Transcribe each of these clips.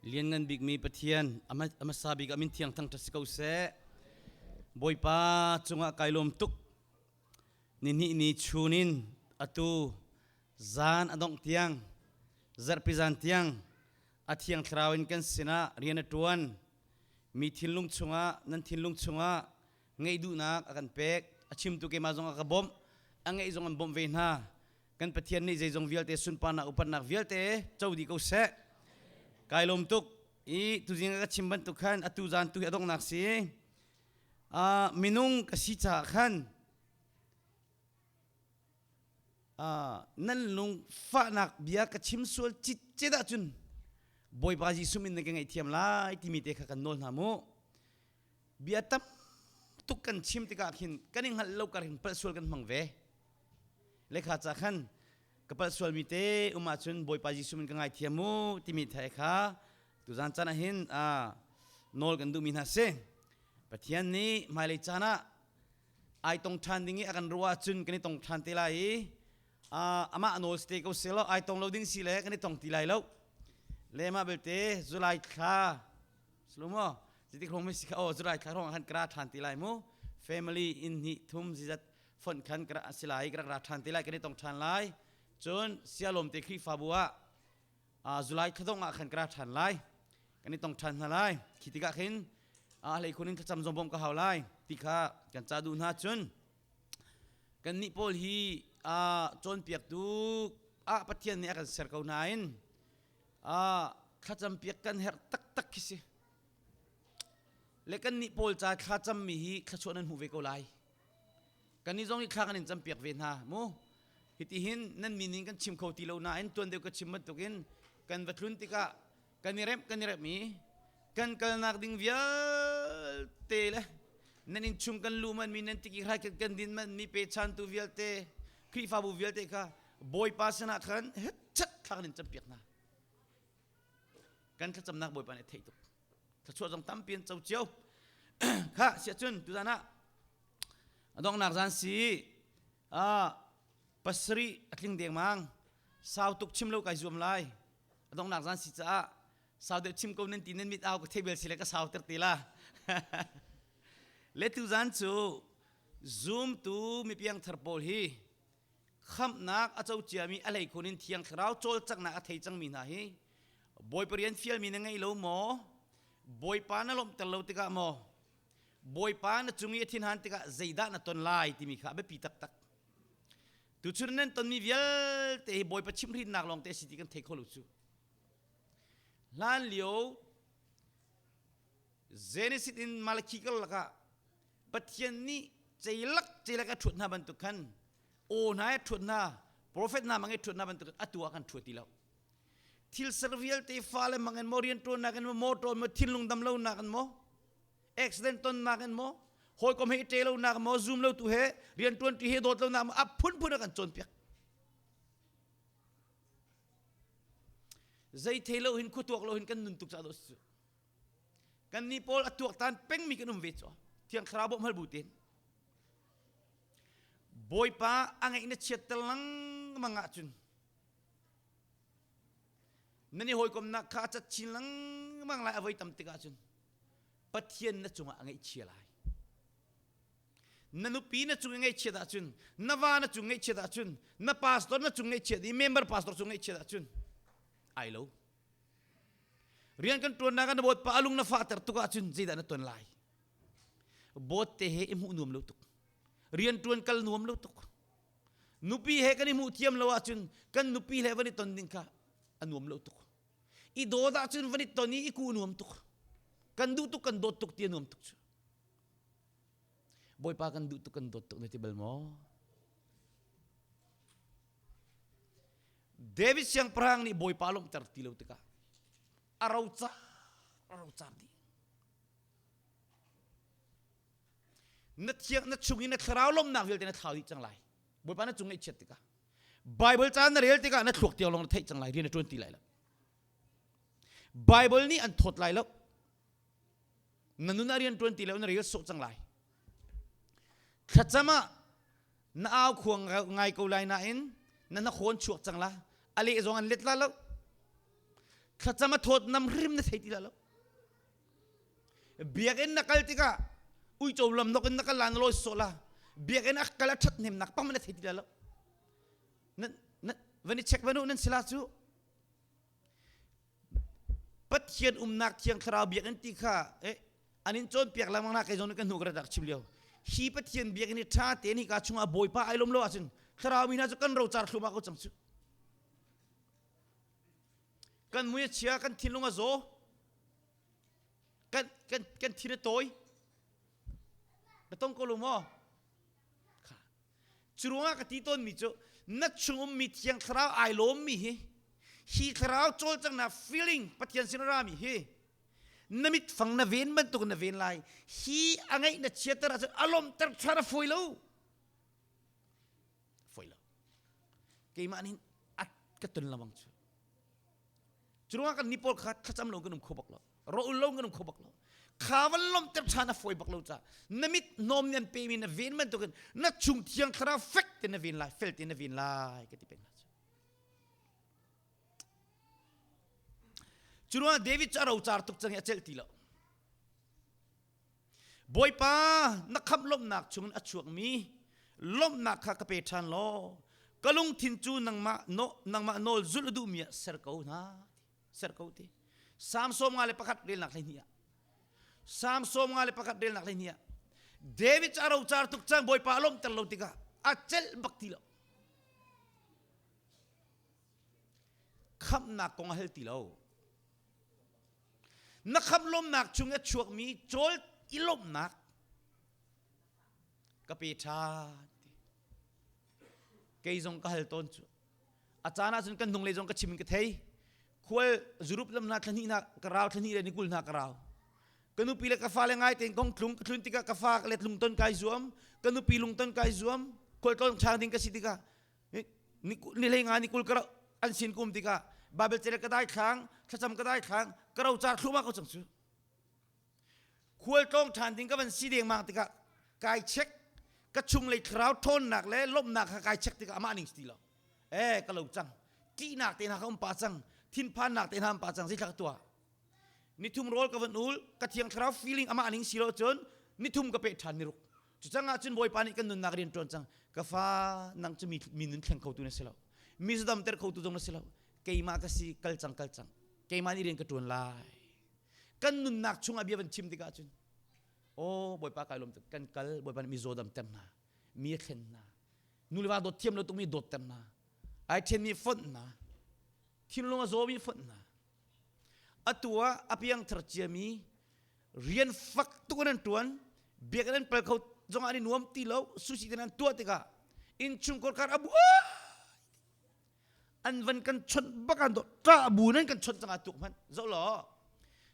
Lianngan bikmi Pathian, a hmasa bik ah min thiang thangṭhat si ko seh. Bawipa cungah kai lawm tuk. Nihnih ni chun in atu zan a dongh tiang, zarhpi zan tiang a thiang thlarau in kan sinah rian a ṭuan. Mi thinlung chungah, nan thinlung chungah ngeih duhnak a kan pek. A chimtu keimah zong a ka bawmh. A ngeih zong an bawmh ve hna. Kan Pathian nih zeizong vialte sunparnak upatnak vialte co dih ko seh. Kai lawm tuk i tuzing ka chim bantuk khan atu zan tu hi a donghnak si. Uh, minung ka si caah khan uh, nan lung fahnak bia ka chim sual citcet ahcun Bawipa Jesuh min na ka ngaihthiam lai timi te kha kan nawl hna mu. Bia tam tuk kan chim tikah khin kan i hngalh lo kar hin palh sual kan hmang ve. Lekha ca khan ka palh sualmi te um ahcun Bawipa Jesuh min ka ngaithiam mu timi thai kha tuzan caan ah hin nawl kan duhmi hna si. Pathian nih hmailei caan ah ai tong ṭhan ding i a kan ruah ahcun kan i tong ṭhan te lai i amah nawl si te ko seh law ai tong lo ding si le kan i tong ti lai lo. Le mah belte July thla Slomo zitik hrawng mi si kha oh July thla hrawng ah khan kra ṭhan ti lai mu. Family in hnih thum zizat fonh khan ka si lai ka rak ra ṭhan te lai kan i tong ṭhan lai cun sialawm te Khrihfabu ah July thladongh ah khan ka ra ṭhan lai kan i tong ṭhan hna lai khi tikah khin a hlei khun in thlacam zong bawmh ka hau lai ti kha kan ca duh hna cun kan nih pawl hi cawnpiaktu ah Pathian nih a kan ser ko nain thlacam piak kan herh taktak khi si le kan nih pawl ca thlacam mi hi thluachuah nan hmuh ve ko lai Kannih zong nih thla kan in campiak ve hna mu. Hitihin nan min in kan chim kho ti lo nain tuan deuh ka chim bantukin kan va tlun tikah kan i remh kan i remh i kan kalnak ding vialte le nan inn chung kan luh manmi nan tiki hrai kan kan din manmi pechantu vialte Khrihfabu vialte kha Bawipa sinah khan hetchat thla kan in campiak hna. Kan thlacamnak Bawipa nih a theih tuk. Thluachuah zong tampi an co cio. Kha siahcun tuzan ah a donghnak zan si pasarih a tling dengmang sau tuk chim lo kai zuam lai a donghnak zan si caah sau deuh chim ko nan ti nan mit au ka thei bel si le ka sau ter te la le tu zan cu zoom tu mipiang thar pawl hi khamhnak a co ciami a hlei khun in thiang thlarau cawlcanghnak a thei cangmi hna hi Bawipa rian fialmi na ngei lo maw Bawipa na lawmhter lo tikah maw Bawipa na cung i a thinhan tikah zeidah na ton lai timi kha a biapi taktak. Tuchun nan tonmi vialte hi Bawipa chimhrinnak lawng te a si ti kan thei kho lo cu. Hlan lio Genesis in Malakhi karlak ah Pathian nih ceilak ceilak a ṭhuat hna bantuk khan aw hna a ṭhuat hna profet hna mang i ṭhuat hna bantuk atu ah kan ṭhuat ti lo. Thil ser vialte fale mang in maw rianṭuannak in maw motor maw thinlung dam lonak in maw accident tonnak in maw hawikom he i ṭe lonak maw zum lo tu he rianṭuan ṭi he dawt lonak maw a phunphun a kan cawnpiak zei thei lo hin khuatuak lo hin kan nun tuk ca do su kan ni pawl a tuaktan pengmi kan um ve cu thiang thlarau bawmh hal bu tein bawipa a ngeih na chiat tel lengmang ahcun nan i hawikomnak kha a cat chin lengmang lai a voi tam tikah cun Pathian na cungah a ngaihchia lai. Na nupi na cung i ngaihchiat ahcun, na va na cung ngaihchiat ahcun, na pastor na cung ngaihchiat i member pastor cung ngaihchiat ahcun ai lo. Rian kan ṭuannak ah na bawtpa a lung na fahter tuk ahcun zeidah na ton lai? Bawt te he i hmuh nuam lo tuk. Rian ṭuan kal nuam lo tuk. Nupi he kan i hmuh thiam lo ahcun kan nupi he van i ton ding kha a nuam lo tuk. I dawt ahcun van i ton i i kuh nuam tuk. Kan duh tuk kan dawt tuk ti a nuam tuk cu. Bawipa kan duh tuk kan dawt tuk na ti bal maw? David siangpahrang nih Bawipa lawmhter ti lo tikah a rocar a rocar dih. Na thiang na chung i na thlarau lawmhnak vialte na thlau dih cang lai. Bawipa na cung ngaihchiat tikah Bible ca na rel tikah na thluak tiang lawng na theih cang lai rian na ṭuan ti lai lo. Bible nih an thawt lai lo. Na nun ah rian ṭuan ti lo na rel sawh cang lai. Thlacam ah na au khuang ngai ko lai nain na na khawn chuak cang la. A leh zong an let la lo. Thlacam a thawt nam hrim na thei ti lo. Biakinn na kal tikah uico lam nok in na kal la na lawi sawh la. Biakinn a kal a ṭhat hnemnak pang na thei ti lo. Nan nan van i check vanu nan sila cu. Pathian umnak thiang thlarau biakinn ti kha eh an in cawnpiak lengmang na kei zong nih kan hnu ka rak chim lio. Hi Pathian biakinn hi ṭha tein hika chungah Bawipa ai lawm lo ahcun thlarau mi hna cu kan rocar thlumah ko cang cu. Kan mui a chia, kan thinlung a zaw, kan, kan, kan thin a tawi. Ka tong ko lo maw? Kha. Cu ruangah ka ti tawnmi cu na chung ummi thiang thlarau ai lawmmi hi hi thlarau cawlcanghnak feeling Pathian sin a rami hi na mitfang na ven bantuk na ven lai hi a ngeih na chiater ahcun a lawmhter ṭhan a fawi lo fawi lo keimah nih a ka ton lengmang cu cu ruangah kan ni pawl kha thlacam lo kan um kho bak lo ro lo kan um kho bak lo kha van lomter ṭhan a fawi bak lo ca na mit hnawm nih an pemi na ven bantukin na chung thiang thlarau fek te na ven lai fel te na ven lai ka ti peng hna cu cu ruangah David cu a rocar tuk cang i a celh ti lo Bawipa na khamh lawmhnak chungin a chuakmi lawmhnak kha ka pe ṭhan law ka lungthin cu nangmah no, nangmah nawl zulh a duhmi ah ser ko hna ser ko ti Salm 51 relnak 12 ah Salm 51 relnak 12 ah David cu a rocar tuk cang Bawipa a lawmhter lo tikah a celh bak ti lo khamhnak kong a hal ti lo Na khamh lawmnak chung a chuakmi cawl i lawmhnak ka pe ṭhan ti. Kei zong ka hal tawn cu. A caan ahcun kan hnunglei zong ka chim in ka thei. Khual zurup lam hna thla hnih hna ka rau thla hnih le ni kul hna ka rau. Ka nupi le ka fale ngai tein kong tlung ka tlun tikah ka fa le lungton kai zuam, ka nupi lungton kai zuam, khual tlawn ṭhang ding ka si tikah ni hlei nga ni kul ka an sin kum tikah Bible cele ka dai thlang thlacam ka dai thlang ka ro car thluma ko cang cu khual tlawng ṭhan ding ka van si dengmang tikah kai check ka chung lei thlarau ṭhawnnak le lawmhnak kha kai check tikah amah ning si ti lo eh ka lo cang ṭihnak te hna ka um pa cang thinphannak te hna um pa cang zeithla ka tuah nithum rawl ka van ul ka thiang thlarau feeling amah ning si lo cun nithum ka peh ṭhan niruk Cucang ahcun Bawipa nih kan nunnak rian ṭuan cang. Ka fa nang cu mi, mi nun thleng khotu na si lo. Mi zudamter khotu zong na si lo. Keimah ka si kal cang kal cang. Keimah nih rian ka ṭuan lai. Kan nunnak chungah bia van chim tikah cun aw Bawipa kai lawm tuk kan kal Bawipa nih mi zaw damter hna mi a thlen hna nu le va dawt thiam lo tukmi dawtter hna ai ṭhenmi fonh hna thinlung a zawmi fonh hna atu ah a piangthar ciami rian fak tuk in an ṭuan biakinn an pal kho zong an i nuam ti lo sushi ten an tuah tikah innchungkhar kar a buai an van kan chawnh bak an dawh ṭah bu nan kan chawnh cang ah tuk hmanh zoh law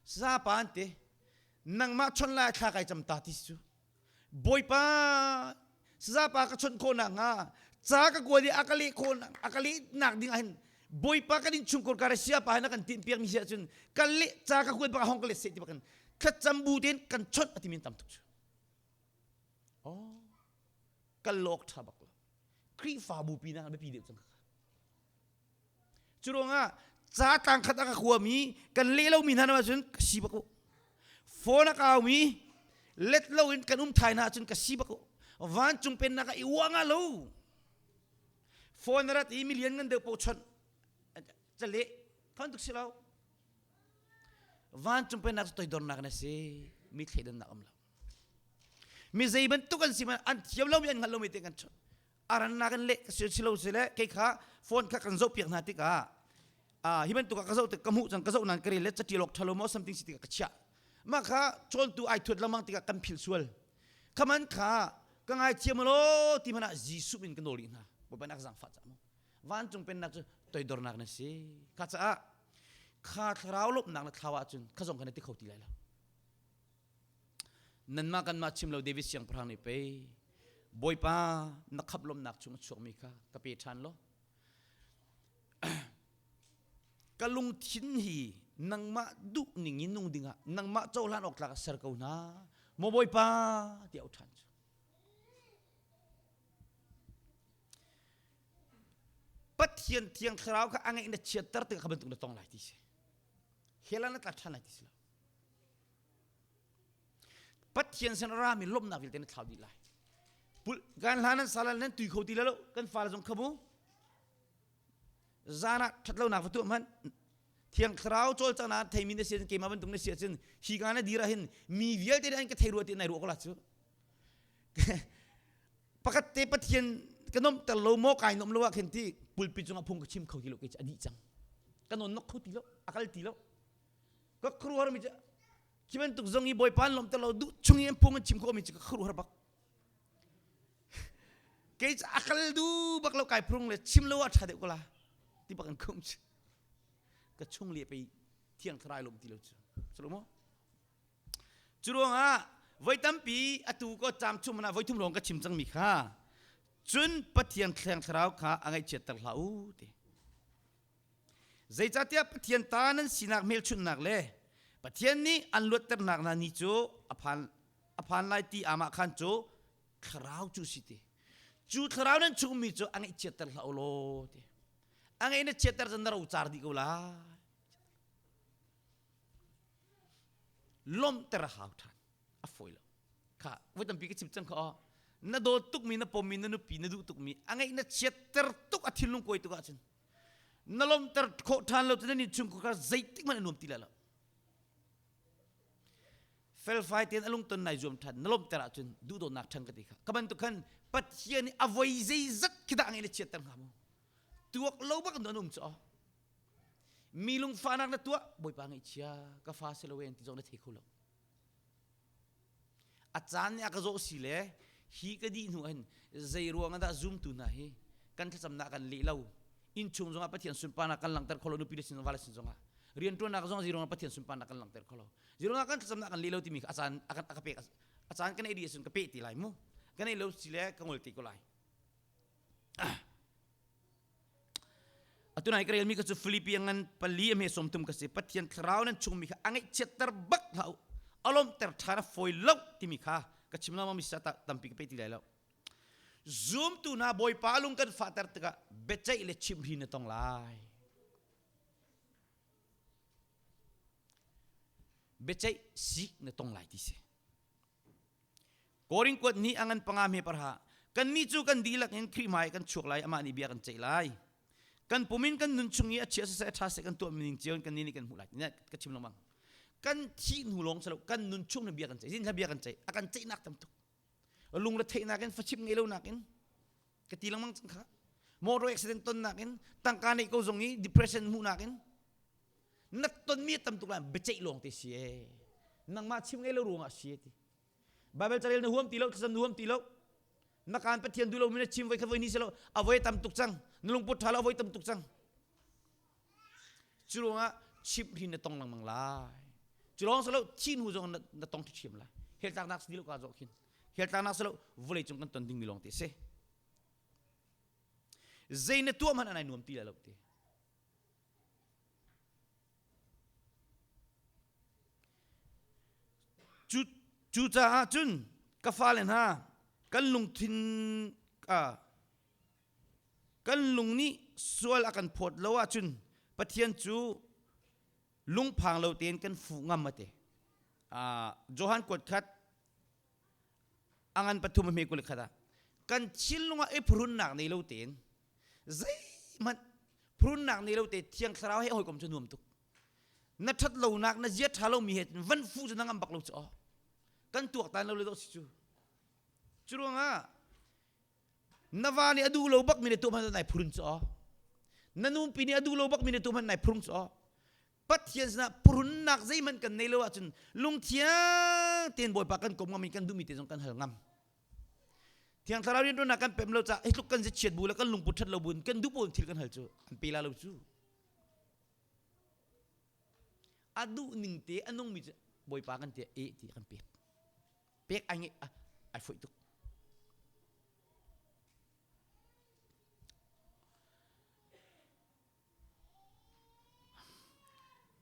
sapa an ti nangmah chawnh lai thla kai cam ta ti cu Bawipa sazapa ka chawnh khawh nakhnga ca ka kual i a ka leh khawh a ka lehnak ding ah hin Bawipa kan innchungkhar ka sia pa hin a kan tinhpiak mi si ahcun ka leh ca ka kuat bak hong ka let seh ti bak in thlacam bu tein kan chawnh a timi tam tuk cu oh ka lawk tha bak lo Khrihfabu pi na biapi deuh cang Cu ruangah ca tlangkhat a ka khuami kan leh lomi hna ahcun ka si bak u. Phone a kaumi let loin kan um thai hna ahcun ka si bak u. Vancung pennak ah i uah nga lo. Phone a rat i milian ngan deuh paoh chawnh caleh phone tuk si lo. Vancung pennak cu toidornak na si. Mi thleidannak um lo. Mi zei bantuk an si hmanh an thiam lomi an hngalh lomi te kan chawnh. A rannak in leh ka si lo si le kei kha phone kha kan zoh piak hna tikah hi bantuk ah ka zoh tik ka hmuh cang ka zoh nan ka rel le catial awk ṭhalo maw something si tikah ka chiah mah kha cawntu ai thuat lengmang tikah kan philh sual khaman kha ka ngaithiam law ti hmanh ah Jesuh min ka nawl rih hna Bawipa nak zaangfah cah mu vancung pennak cu toidornak na si kha caah kha thlarau lawmhnak na thlau ahcun kha zong kha na ti kho ti lai lo Nanmah kanmah chim lo David siangpahrang nih pei Bawipa na khap lawmhnak chung a chuakmi kha ka pe ṭhan law ka lungthin hi nangmah duh ning in nung dingah nangmah cohlan awk tlak ah ser ko hna maw Bawipa tiah au ṭhan cu Pathian thiang thlarau kha a ngeih na chiatter tikah kha bantuk na tong lai ti si. Hell ah na tla ṭhan lai ti si lo. Pathian sin rami lawmhnak vialte na thlau dih lai. Kan hlan nan sal nan tui kho ti lo kan fale zong khamu zan ah ṭhatlonak va tuah hmanh Thiang Thlarau cawlcanghnak theimi na si ahcun keimah bantuk na si ahcun hi ka na dir ahhin mi vialte nih an ka thei rua ti nai ruah ko la cu. Pakhat te Pathian ka nomter lo maw kai nom lo ah khin ti pulpit cungah phung ka chim kho ti lo kei cu a dih cang. Ka non nok kho ti lo, a kal ti lo. Ka khuaruahar mi cu khi bantuk zong i Bawipa an lawmter lo duh chung i an phung an chim khawh mi cu ka khuaruahar bak. Kei cu a kal du bak lo kai phurung le chim lo ah ṭha deuh ko la ti bak an khum cu. Ka chung le pei thiang thlarau lawm ti lo cu. Salo maw? Cu ruangah voi tampi atu ko caam chung mana voi thum lawng ka chim cangmi kha cun Pathian thiang thlarau kha a ngaihchiatter hlah u ti. Zeicahtiah Pathian ta nan sinak hmelchunhnak le Pathian nih an luatternak hna ni cu a phan, a phan lai ti amah khan cu thlarau cu si ti. Cu thlarau nan chungmi cu a ngaihchiatter hlah u law ti. A ngaih na chiatter cun na rocar dih ko lai. Lawmhter a hau ṭhan. A fawi lo. Kha voi tampi ka chim cang kha aw. Na dawt tukmi, na pommi, na nupi, na duh tukmi, a ngaih na chiatter tuk a thinlung kuai tuk ahcun na lawmhter khawh ṭhan lo cun nan innchungkhar kha zeitik hmanh a nuam ti lai lo. Felfai tein a lungton nai zuam ṭhan na lawmhter ahcun duhdawtnak ṭhan ka ti kha. Ka bantuk khan Pathian nih a voi zeizat khi dah a ngaih na chiatter hnga mu? Tuak lo bak in an um cu aw. Mi lungfahnak na tuah Bawipa ngaihchia ka fa si lo en ti zong na thei kho lo. A caan nih a ka zawh si le hi ka dih hnu hin zei ruang ah dah zumtu hna hi kan thlacamnak kan leh lo innchung zongah Pathian sunparnak kan langhter kho lo nupi le sin va le sin zongah rianṭuannak zong zei ruangah Pathian sunparnak kan langhter kho lo zei ruangah kan thlacamnak kan leh lo timi kha a caan a kan a ka pek a caan kan ei dih ahcun ka peh ti lai mu kan ei lo si le ka ngol te ko lai Atu nai ka relmi ka cu Filipi ngan pali a hme 30 ka si. Pathian thlarau nan chungmi kha a ngaihchiatter bak hlah u. A lawmhter ṭhan a fawi lo timi kha ka chim lengmang mi sa tampi ka pe ti lai lo. Zumtu hna Bawipa lung kan fahter tikah biaceih le chimhhrin na tong lai. Biaceih sik na tong lai ti si. Korin kuat nih a ngan panga hme parha kannih cu kan dihlak in Khrih hmai kan chuak lai amah nih bia kan ceih lai kan pum in kan nun chung i a chia siseh a ṭha seh kan tuah ning cio in kannih nih kan hmuh lai ka chim lengmang kan thih hnu lawng si lo kan nun chung na bia kan ceih zin bia kan ceih a kan ceihnak tam tuk lungre theihnak in fachim ngei lo nakin ka ti lengmang cang kha motor accident ton nakin tangka neih ko zong i depression hmuh nakin na tonmi a tam tuk lai biaceih lawng te si ee nangmah chim ngei lo ruangah si ti Bible carel na huam ti lo thlacam na huam ti lo na kaan Pathian duh lo mi na chim voi khat voi ni si lo a voi tam tuk cang na lungput ṭha lo a voi tam tuk cang cu ruangah chimh hrin na tong lengmang lai cu lawng si lo thi hnu zong na tong ṭhiam lai hell tlaknak si lo ka zawh khin hell tlaknak si lo vawlei cung kan ton dingmi lawng te si zei na tuah hmanh an ai nuam ti lai lo ti Cu, cucaah cun ka fale hna kan lungthin kan lung nih sual a kan phawt lo ahcun Pathian cu lungphang lo tein kan fuh ngam a ti. Johan kuat khat a ngan pathum a hme 21 ah kan thinlung ah i phuhrunnak nei lo tein zeihmanh phrunnak nei lo te thiang thlarau he hawikom cu nuam tuk na ṭhat lonak na zia ṭha lomi he van fu cu na ngam bak lo cu aw kan tuak tan lo le dawh si cu cu ruangah na va nih a duh lo bak mi le tuah hmanh nai phurun cu aw na numpi nih a duh lo bak mi le tuah hmanh nai phurung cu aw Pathian sinah purunnak zeihmanh kan nei lo ahcun lungthiang tein Bawipa kan kom ngam i kan duhmi te zong kan hal ngam. Thiang Thlarau rianṭuannak kan pem lo caah hi tluk kan ziachiat bu le kan lungput ṭhat lo bu in kan duh pawl thil kan hal cu an pe la lo cu. A duh ning te a nungmi cu Bawipa kan ti e ti kan pek. Pek ai ngeih ai foih tuk.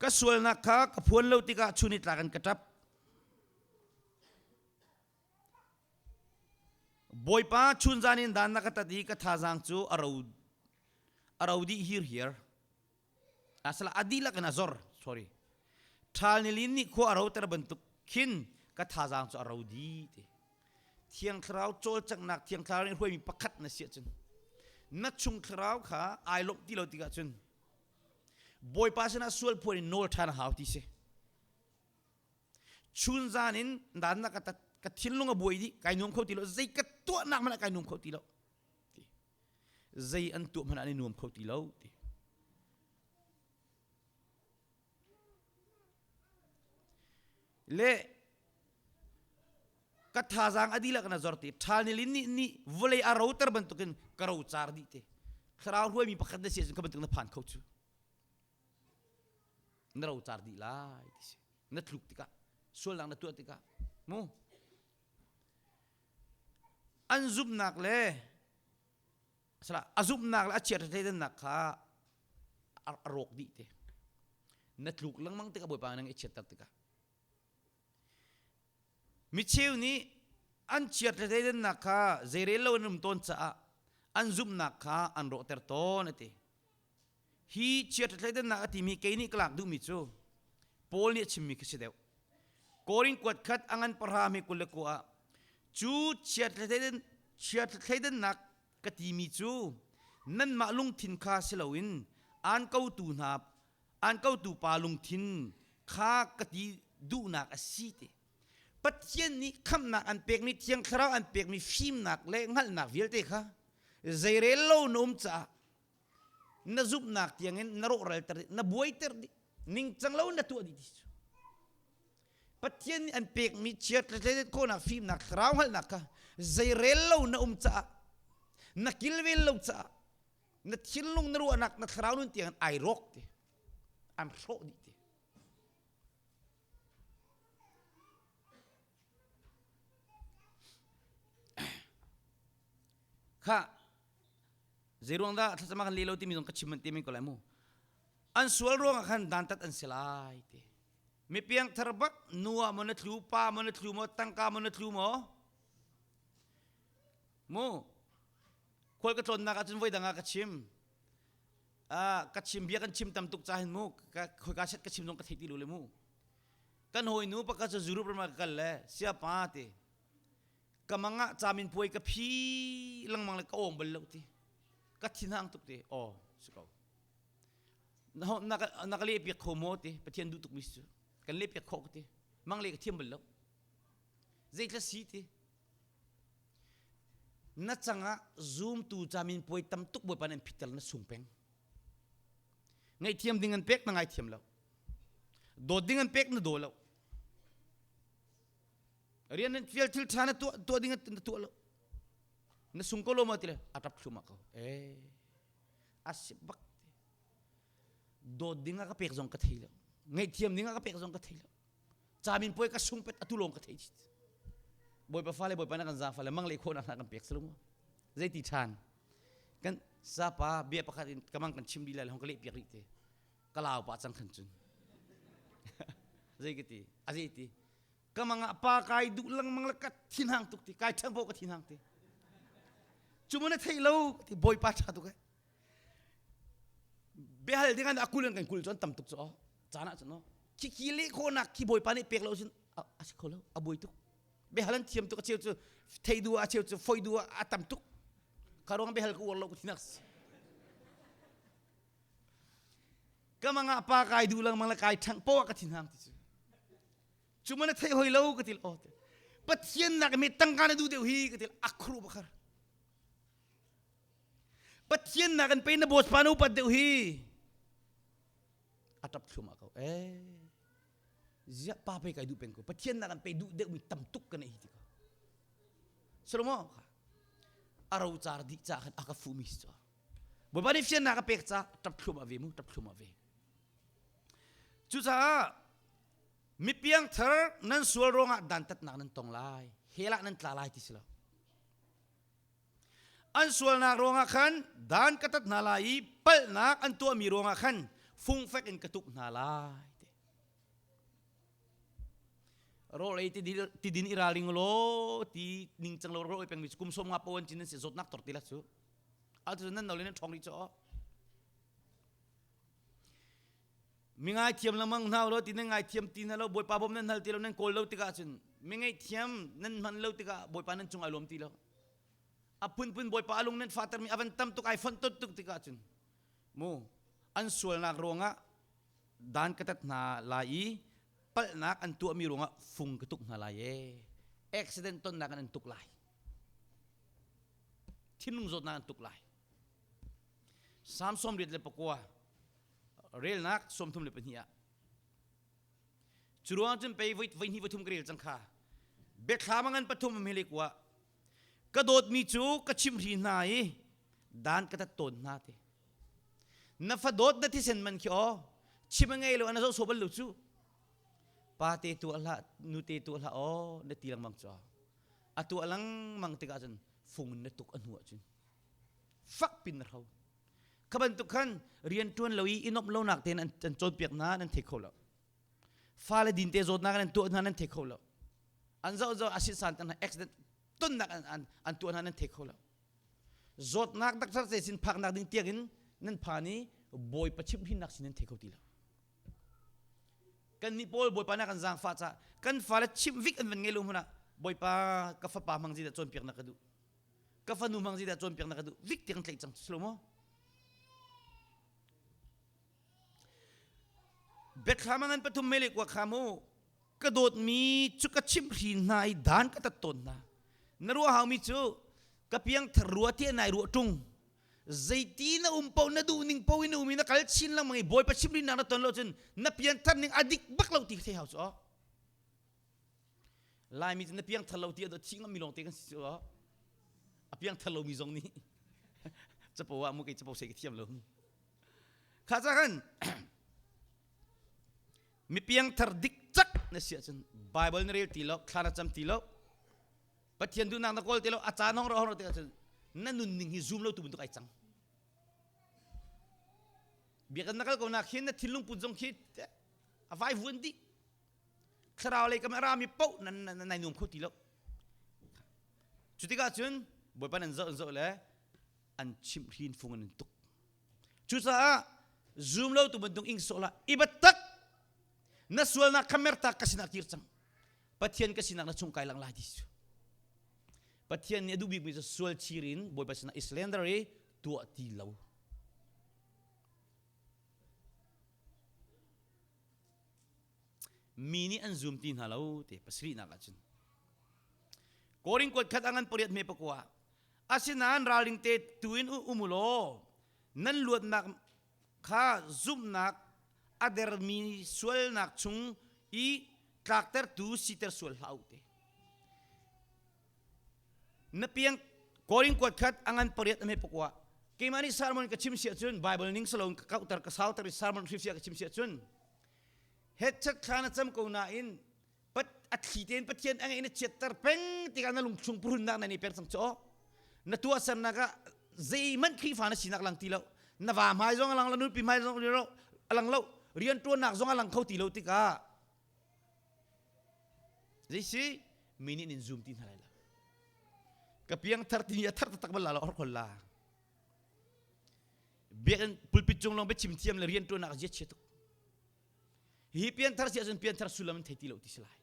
Ka sualnak kha ka phuan lo tikah chun i tlak in ka ṭap. Bawipa chunzan in dan na ka tat i ka thazaang cu a ro a ro dih hirhiar. Asala a dihlak in a zor. Sorry. Ṭhal nilin nih khua a roter bantuk khin ka thazaang cu a ro dih ti. Thiang Thlarau cawlcanghnak Thiang Thlarau nih hruaimi pakhat na si ahcun na chung thlarau kha ai lawmh ti lo tikah cun Bawipa sinah sual phuan in nawl ṭhan a hau ti si. Chun zan in dan na ka ka thinlung a buai dih kai nuam kho ti lo zei ka tuahnak hmanh ah kai nuam kho ti lo ti. Zei an tuah hmanh ah an i nuam kho ti lo ti. Le ka thazaang a dihlak na zor ti ṭhal ni lin nih nih vawlei a roter bantukin ka ro car dih te thlarau hruaimi pakhat na si ahcun kha bantuk na phan kho cu na ro car dih lai ti si na tluk tikah sualnak na tuah tikah mu an zumhnak le a zumhnak le a chiat thleidannak kha a rawk dih te na tluk lengmang tikah bawipa nang i chiatter tikah micheu nih an chiat thleidannak kha zeirel lo an um tawn caah an zumhnak kha an rawhter tawn a ti Hi chiaṭha thleidannak a timi kei nih ka lak duhmi cu Paul nih a chimmi khi si deuh. Korin kuat khat a ngan pahra mi 29 ah cu chiaṭha thleidannak ka timi cu nanmah lungthin kha si loin aan kotu hna aan kotu pa lungthin kha ka ti duhnak a si ti. Pathian nih khamhnak an pekmi Thiang Thlarau an pekmi fimnak le hngalhnak vialte kha zeirel lo na um caah na zumhnak tiangin na rawhralter dih na buaiter dih ningcang lo na tuah dih ti cu Pathian nih an pekmi chiat le khawhnak fimnak thlarau hngalhnak kha zeirel lo na um caah na kilvel lo caah na thinlung na ruahnak na thlarau nun tiangin ai rawk ti an hrawh dih ti Kha zeiruang dah thlacam ah kan leh lo timi zong ka chim te men ko lai mu. An sual ruangah khan dantat an si lai ti. Mi piangthar bak nu ah maw na tlu, pa maw na tlu maw, tangka maw na tlu maw? Mu khual ka tlawnnak ahcun voi dang ah ka chim. Ah ka chim bia kan chim tam tuk ca hin mu ka khoika set ka chim zong ka thei ti lo le mu. Kan hawinu pakhat cu Europe ram ah ka kal le siapa ti ka mang ah camin puai ka phi lengmang le ka awng bal lo ti ka thinhang tuk ti aw si ko na ka na ka leh piak kho maw ti Pathian duh tuk mi cu kan leh piak khawh ka ti mang le ka thiam bal lo zeitla si ti na cangah zoomtu camin puai tam tuk bawipa nan phitter na sung peng ngaihthiam ding an pek na ngaithiam lo dawt ding an pek na daw lo rian nan fial thil ṭha na tuah tuah ding na tuah lo na sung ko lo ma ti le a ṭap thlum ko eh a si bak dawt ding a ka pek zong ka thei lo ngaihthiam ding a ka pek zong ka thei lo camin puai ka sung pet atu lawng ka thei bawipa fale bawipa na kan zaang fale mang le khawhnak hna kan pek salung zeiti ṭhan kan sapa bia pakhat in kamang kan chim lila le hong ka leh piak rih te ka lau pah cang khan cun zei ka ti a zei ti ka mang ah pa kai duh lengmang le ka thinhang tuk ti kai ṭhang po ka thinhang ti cu na theih lo ti bawipa ṭha tuk eh biahal ding an akul in kan kul cu an tam tuk cu caan ah cun no khi khi leh khawhnak khi bawipa nih pek lo cun a si kho lo a buai tuk biahal an thiam tuk a cheu cu thei du a cheu cu foi du a tam tuk ka ruang biahal ka uar lo ka thinak ka mangah pa kai duh lengmang le kai ṭhangh poah ka thinhang ti cu cu man a theih hoi lo ka ti oh pathian nak mi tangka na duh deuh hi ka ti a khru bakhar pathian nak in pe na boss pa na upat deuh hi a ṭap thlum ko eh ziah pa pe kai duh peng ko pathian nak an pe duh deuh mi tam tuk ka nei hi ti ko Salomo a ro car dih ca khan a ka fu mi si cu Bawipa nih fiannak a pek ca ṭap thluahmah ve mu ṭap thluahmah ve cucaah mipiang thar nan sual ruangah dantatnak nan tong lai hell ah nan tla lai ti si lo an sualnak ruangah khan dan ka tat hna lai i palhnak an tuahmi ruangah khan fungfek in ka tuk hna lai ti rawl ei ti din i ralring law ti ningcang lo rawl ei pengmi cu kum som nga pawan cin nan si zawtnak tor ti la cu atu nan no le nan ṭhawng rih cu. Mi ngaithiam lengmang hna ulaw ti nan ngaithiam ti hna lo Bawipa bawm nan hal ti lo nan kawl lo tikah cun mi ngaihthiam nan hman lo tikah Bawipa nan cung ai lawm ti lo. A phunphun Bawipa a lung nan fahtermi a van tam tuk ai fonh tot tuk tikah cun mu an sualnak ruangah dan ka tat hna lai i palhnak an tuahmi ruangah fung ka tuk hna lai ee. Accident tonnak in an tuk lai. Thinlung zawtnak an tuk lai. Psalm 89 relnak 32 ah cu ruang cun pei voi voi hnih voi thum ka rel cang kha biathlam a ngan pathum hmele kua ka dawtmi cu ka chimhri hna i dan ka tat tawn hna te na fa dawt na thisen man khi aw chim a ngei lo ana zo so bal lo cu pa te tuah hlah nu te tuah hlah aw na ti lengmang cu a tuah lengmang tikah cun fung na tuk a hnu ah cun fak pin na hro Kha bantuk khan rianṭuan lo i i nuamh lonak tein an cawnpiak hna nan thei kho lo. Fale dinte zawtnak an tuah hna nan thei kho lo. An zoh zoh asit san hna accident tonnak an, an, an tuah hna nan thei kho lo. Zawtnak doctor te sin phaknak ding tiang in nan phan i Bawipa chimhhrinnak sin nan thei kho ti lo. Kan nih pawl Bawipa na kan zaangfah ca kan fale chimh vik an van ngei lo hmun ah Bawipa ka fapa hmang zi dah cawnpiaknak ka duh. Ka fanu hmang zeidah cawnpiak na ka duh vik tiang tlaih cang si lo maw? Biathlam a ngan pathum mele kua kha mu ka dawtmi cu ka chimhhrin hna i dan ka tat tawn hna. Na ruah haumi cu ka piang thar rua ti nai ruah ṭung. Zeiti na um paoh na duh ning paoh in na um i na kal chin lengmang i Bawipa chimhhrinnak na ton lo cun na pianthar ning a dik bak lo ti ka thei hau cu. Laimi cu na piangthar lo ti a thi ngammi lawngte kan si cu a piangthar lomi zong nih capo ah mu kei capo sei ka thiam lo. Kha ca khan mi piangthar dik cak na si ahcun Bible na rel ti lo, thla na cam ti lo, Pathian duhnak na kawl ti lo, a caan hong ro hong ro ti ahcun na nunning hi zum lo tu bantuk ai cang. Biakinn na kal ko nak hin na thinlung put zong khi a vai vuan dih. Thlarau lei kam a rami paoh nan nai nuam kho ti lo. Cu tikah cun Bawipa nan zoh zoh le an chimhhrin fung in an tuk. Cucaah zum lo tu bantuk ing sawh la i tak na sualnak kha mertak ka sinah kir cang. Pathian ka sinak na chung kai lang lai ti cu. Pathian nih a duh bikmi cu sual chir in Bawipa sinah i surrender i tuah ti lo. Mi nih an zum ti hna lo te pasarihnak ah cun. Korin kuat khat a ngan pariat hme pakua. Asinain ralring te tu in um u law nan luatnak kha zumhnak a dermi sualnak chung i tlaktertu siter sual hlah u te. Na piang Korin kuat khat a ngan pariat a hme pakua. Keimah nih sermon ka chim si ahcun Bible ning saloin ka kauhter ka sauter i sermon hrimhrim ka chim si ahcun hetchat thla na cam ko nain pat a thli tein Pathian a ngeih na chiatter peng tikah na lungchung purhunnak na ni peng cang cu na tuahsernak ah zeihmanh Khrihfa na sinak lang ti lo na va hmai zong a lang lo nupi hmai zong a lang lo rianṭuannak zong a lang kho ti lo tikah Zeisi mi nih nin zum ti hna lai lo. Ka piangthar timi a thar taktak bal la lo hor la. Biakinn pulpit cung lawng biachim thiam le rianṭuannak a zia chia tuk. Hi pianthar si ahcun pianthar sullam an thei ti lo ti si lai.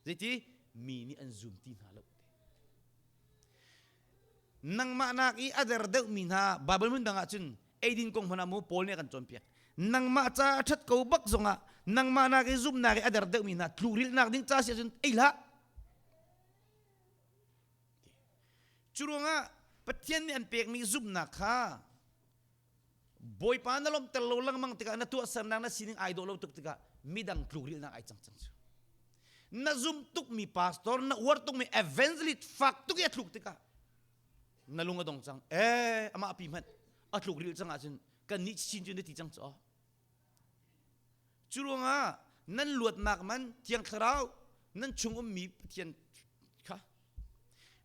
Zeiti mi nih an zum ti hna lo. Nangmah nak i a der deuhmi hna Bible hmun dang ah cun eidin kong hmanh ah mu Paul nih a kan cawnpiak. Nangmah ca a ṭhat ko bak zongah nangmah nak i zumhnak i a der deuhmi hna tlukrilhnak ding ca si ahcun ei hlah. Cu ruangah Pathian nih an pekmi zumhnak kha Bawipa na lawmhter lo lengmang tikah na tuahsernak na sining ai dawh lo tuk tikah midang tlukrilhnak ai cang cang cu. Na zum tukmi pastor, na uar tukmi evangelist fak tuk i a tluk tikah na lung a dong cang. Eh, amah pi hmanh a tlukrilh cang ahcun kan nih chin cu na ti cang cu. Cu ruangah nan luatnak man Thiang Thlarau nan chung ummi Pathian kha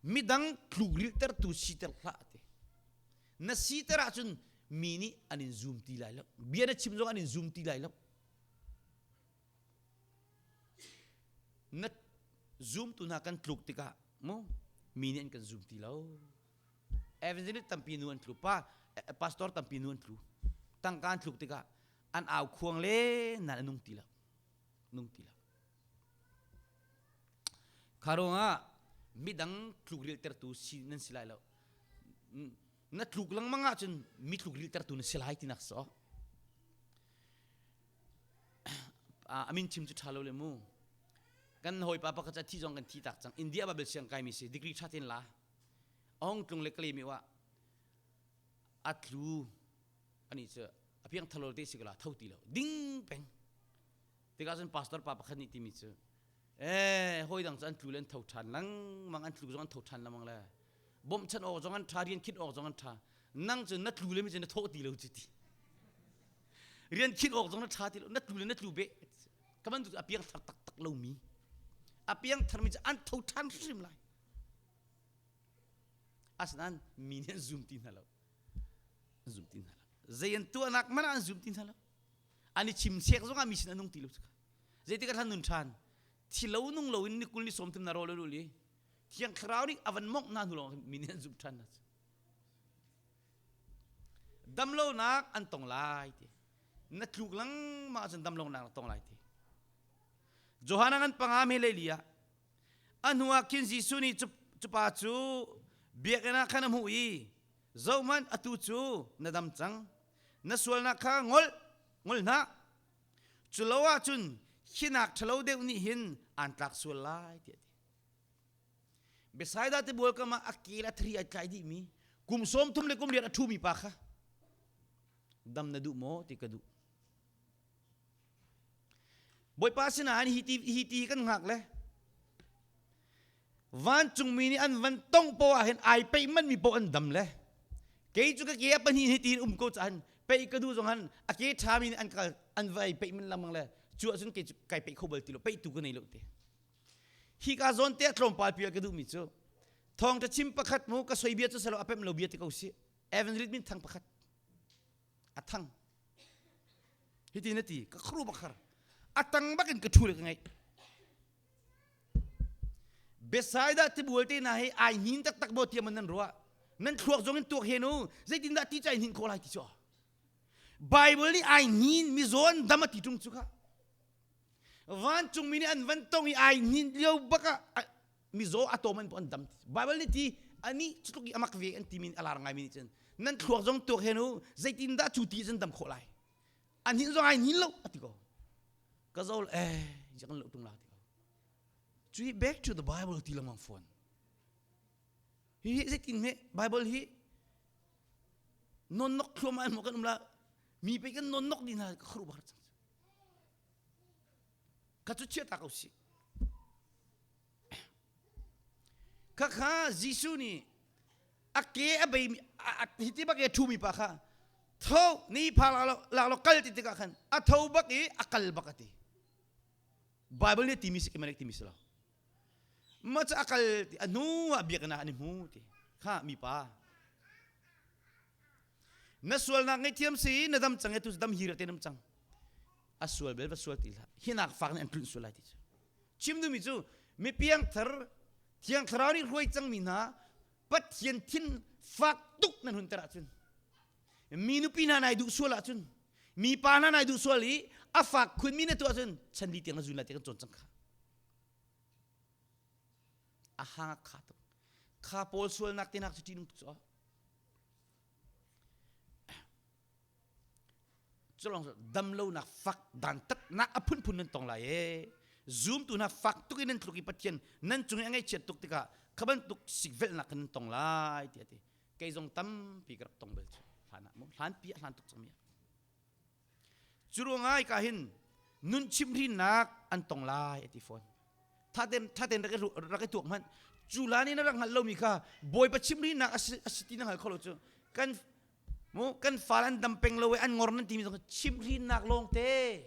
midang tlukrilhtertu siter hlah ti. Na siter ahcun mi nih an in zum ti lai lo. Bia na chim zong an in zum ti lai lo. Na zumtu hna kan tluk tikah mu mi nih an kan zum ti lo. Evangelist tampi nu an tlu, pa pastor tampi nu an tlu. Tangka an tluk tikah. An au khuang le nan a nung ti lo. Nung ti lo. Kha ruangah midang tlukriltertu si nan si lai lo. Na tluk lengmang ahcun mi tlukriltertu na si lai tinak si awk. A min chim cu ṭha lo le mu. Kan hawipa pakhat cu a thi zong kan thi tak cang. India Bible siang kaimi si degree ṭha tein la. A hong tlung le kalemi wa a tlu ani cu a piang thalo te si kala tho ti lo ding peng tikah cun pastor pa pakhat nih timi cu eh hawi dang cu an tlu le an tho ṭhan lengmang an tlu zong an tho ṭhan lengmang le bawmhchanh awk zong an ṭha rian khit awk zong an ṭha nang cu na tlu le mi cu na thawh ti lo cu ti rian khit awk zong na ṭha ti lo na tlu le na tlu beh ka bantuk a piang thar taktak lomi a piang tharmi cu an tho ṭhan hrim lai asinain mi nih an zum ti hna lo an zum ti hna lo zei an tuahnak man ah an zum ti hna lo an i chim sek zongah mi sin an nung ti lo zeitik ah nun ṭhan thi lo nung lo in ni kul ni sawm thum na rawl ul i thiang thlarau nih a van mongh hna hnu lawng mi nih an zumh ṭhan hna damlonak an tong lai ti na tluk lengmang ahcun damlonak na tong lai ti Johan ngan panga me le li ah a hnu ah khin Jesuh nih cu pa cu biakinn ah khan a hmuh i zohhmanh atu cu na dam cang na sualnak kha ngol ngol hna cu lo ahcun hinak ṭhalo deuh nih hin aan tlak sual lai tiah a ti. Bethsaida tibual kam ah a kel a thri ai tlai dihmi kum sawm thum le kum riat a ṭhumi pa kha dam na duh maw ti ka duh. Bawipa sinah hi ti hi ti kan hngak le vancungmi nih an van tong poah ah hin ai peih man mi poah an dam le kei cu ka ke a pahnih hi tiin um ko cahan peih ka duh zong han a ke ṭha mi nih an kal an vai peih man lengmang le cu ahcun kei cu kai peih kho bal ti lo peih tu ka nei lo te hi ka zawn te tlawmpal pial ka duh mi cu thawngṭha chim pakhat mu ka soi bia cu selo a pem lo bia ti ko si evangelist min thang pakhat a thang hitin a ti ka khru bakhar a tang bakin ka ṭhu le ka ngaih Bethsaida tibual te hna hi ai hnin taktak maw tiah man nan ruah? Nan thluak zong in tuak hen u. Zeitindah ti cu ai hnin khawh lai ti cu? Bible nih ai hnin mizaw an dam a ti ṭung cu kha. Vancungmi nih an van tong i ai hnin lio bak ah mizaw a tawm an an dam. Bible nih ti ani cutluk i amak ve an timi a lar ngaimi nih cun nan thluak zong tuak hen u. Zeitindah cu ti cun dam khawh lai? An hnin zong ai hnin lo a ti ko. Ka zol eh jak lo tung la ti ko. Cui back to the Bible ti lengmang fawn. Hi hi zeitin hme Bible hi non nok thluam an mo kan um la mi pe kan non nok din ha ka khru bakar chang. Ka chu chia ta ko si. Kha kha Jesuh nih a ke a bei hi ti bak i a ṭhumi pa kha tho ni pha lak lo kal ti tikah khan a tho bak i a kal bak a ti. Bible nih timi si keimah timi si lo. Mah cu a kal ti a hnu ah biakinn ah an i hmu ti kha mi pa na sualnak ngaihthiam si na dam cang e tu dam hi te nam cang a sual bel va sual ti hlah hinak fak nih an tlunh sual lai ti cu chim duhmi cu mi piangthar thiang thlarau nih hruai cangmi hna pathian thin fak tuk nan hun ter ahcun mi nupi hna nai duh sual ahcun mi pa hna nai duh sual i a fak khunmi na tuah ahcun chan li tiang na zun lai ti kan cawn cang kha a hang kha tuk kha pawl sualnak te nak cu ṭih nung tuk cu Culong damlonak fak dantatnak a phunphun nan tong lai ee. Zumtu hna fak tuk in nan tluk i Pathian nan cung i a ngaihchiat tuk tikah kha bantuk sikvelhnak khan nan tong lai tiah a ti. Kei zong tampi ka rak tong bal cu. Hlan ah mu hlan pi a hlan tuk cangmi ah. Cu ruangah hika hin nun chimhrinnak an tong lai a ti fawn. Thaten thaten rak i rak i tuak hmanh. Cu lan in a rak hngalh lomi kha Bawipa chimhrinnak a si ti na hngal kho lo cu. Kan Mu kan fale an dam peng lo i an ngor nan timi zong chimhrinnak lawng te.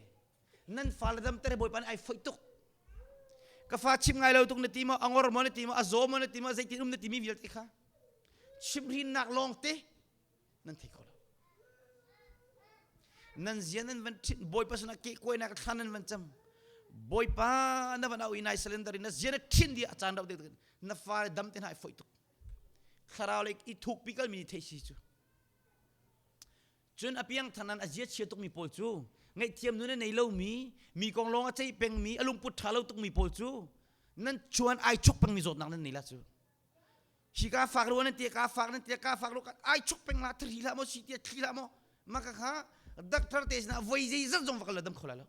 Nan fale dam ter Bawipa nih ai foih tuk. Ka fa chim ngai lo tuk na ti maw, a ngor maw na ti maw, a zaw maw na ti maw, zeitin um na timi vialte kha chimhrinnak lawng te nan thei kho lo. Nan zia nan van ṭhit Bawipa sinah kehkuainak thla nan van cam. Bawipa na van au i nai cylinder in na zia na ṭhin dih a caan rauh deuh na fale dam te hna ai foih tuk. Thlarau lei i thukpi kalmi nih theih si cu. Cun a piangthar nan a zia chia tukmi pawl cu ngaihthiam nun a nei lomi, mi kong lawng a ceih pengmi, a lungput ṭha lo tukmi pawl cu nan chuan ai chuk pengmi zawtnak nan nei la cu. Hi ka fak lo nan tia ka fak nan tia ka fak lo ai chuk peng la thri hlah maw si tia thli hlah maw maka kha doctor te sinah voi zei zat zong va kal la dam kho la lo.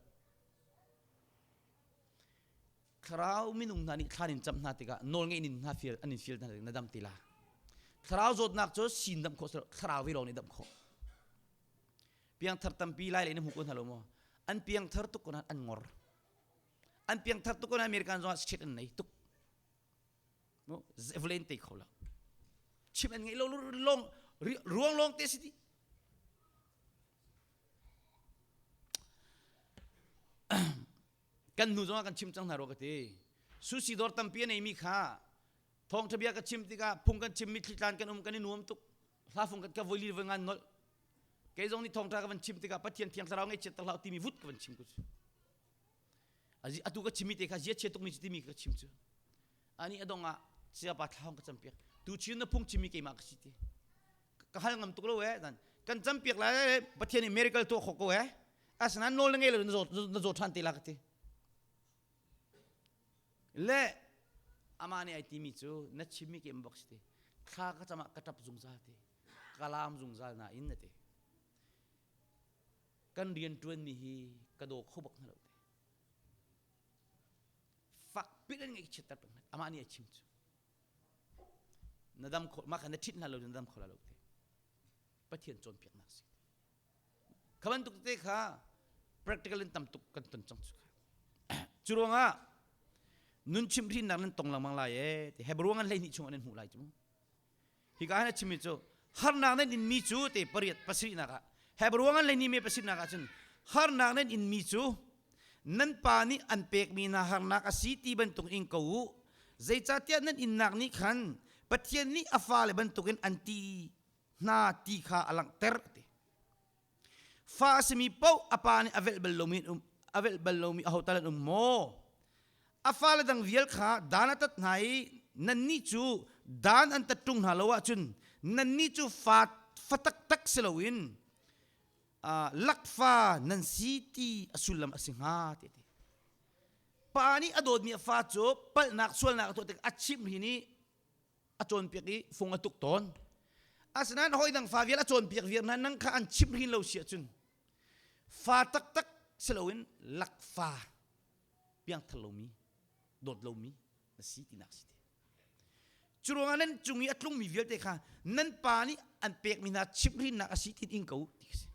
Thlarau minung hna nih thlan in camh hna tikah nawl ngeih nin hna fial an in fial hna na dam ti la. Thlarau zawtnak cu sin dam khawh thlarau ve lawng nih dam khawh. Piangthar tampi lai le na hmu ko hna lo maw? An piangthar tuk ko nain an ngor. An piangthar tuk ko nain American zongah state an nei tuk. Vawlei an tei kho lo. Chim an ngeih lo lawng ruang lawng te si ti. Kan hnu zongah kan chim cang hna rua ka ti. Sushi dawr tampi a neimi kha thawngṭha bia ka chim tikah phung kan chim mitthli tlan kan um kan i nuam tuk. Hla fung kan ka voi li voi ngan nolh. Kei zong nih thawngṭha ka van chim tikah Pathian thiang thlarau ngaihchiat tak hlah timi vut ka van chim ku cu. Atu ka chimmi te kha zia chia tukmi cu timi ka chim cu. Ani adong ah siapa thla ka campiak. Tu chin na phung chimmi keimah ka si ti. Ka hal ngam tuk lo eh. Kan campiak lai Pathian nih miracle tuah khawh ko eh. Asinain nawl na ngei lo na zaw na zaw ṭhan te la ka ti. Le amah nih ai timi cu na chimmi ke bak si ti. Thla ka cam ah ka ṭap zungzal ti. Ka laam zungzal nain na ti. Kan rian ṭuanmi hi ka daw kho bak hna lo ti. Fak pin an ngaihchiatter peng hna. Amah nih a chim cu. Na dam kho mah kha na ṭhit hna lo na dam kho la lo ti. Pathian cawnpiaknak si. Kha bantuk tete kha practical in tam tuk kan ton cang cu kha. Cu ruangah nun chimhhrinnak nan tong lengmang lai ee ti Hebrew an 12 chung an hmuh lai cu. Hika hin a chimmi cu harnak nan inmi cu te pariat pasarihnak ah Hebrew an 12 me pasarihnak ah cun harnak nan inmi cu nan pa nih an pekmi hna harnak a si ti bantuk in ko u. Zeicahtiah nan innak nih khan Pathian nih a fale bantukin an ti hna ti kha a langhter a ti. Fa a simi paoh a pa nih a velh bal lomi um a velh bal lomi aho tal an um maw? A fale dang vial kha dan a tat hna i nannih cu dan an tat ṭung hna lo ahcun nannih cu fa fa taktak si loin lakfa nan si ti a sullam a si hnga ti a ti. Pa nih a dawtmi a fa cu palhnak sualnak a tuah tik a chimh hi nih a cawnpiak i fung a tuk tawn. Asinain hawi dang fa vial a cawnpiak viar hna nang kha an chimh hrin lo si ahcun fa taktak si loin lakfa piangthar lomi dawt lomi na si tinak si ti. Cu ruangah nan cung i a tlungmi vialte kha nan pa nih an pekmi hna chimhhrinnak a si tin in ko ti a si.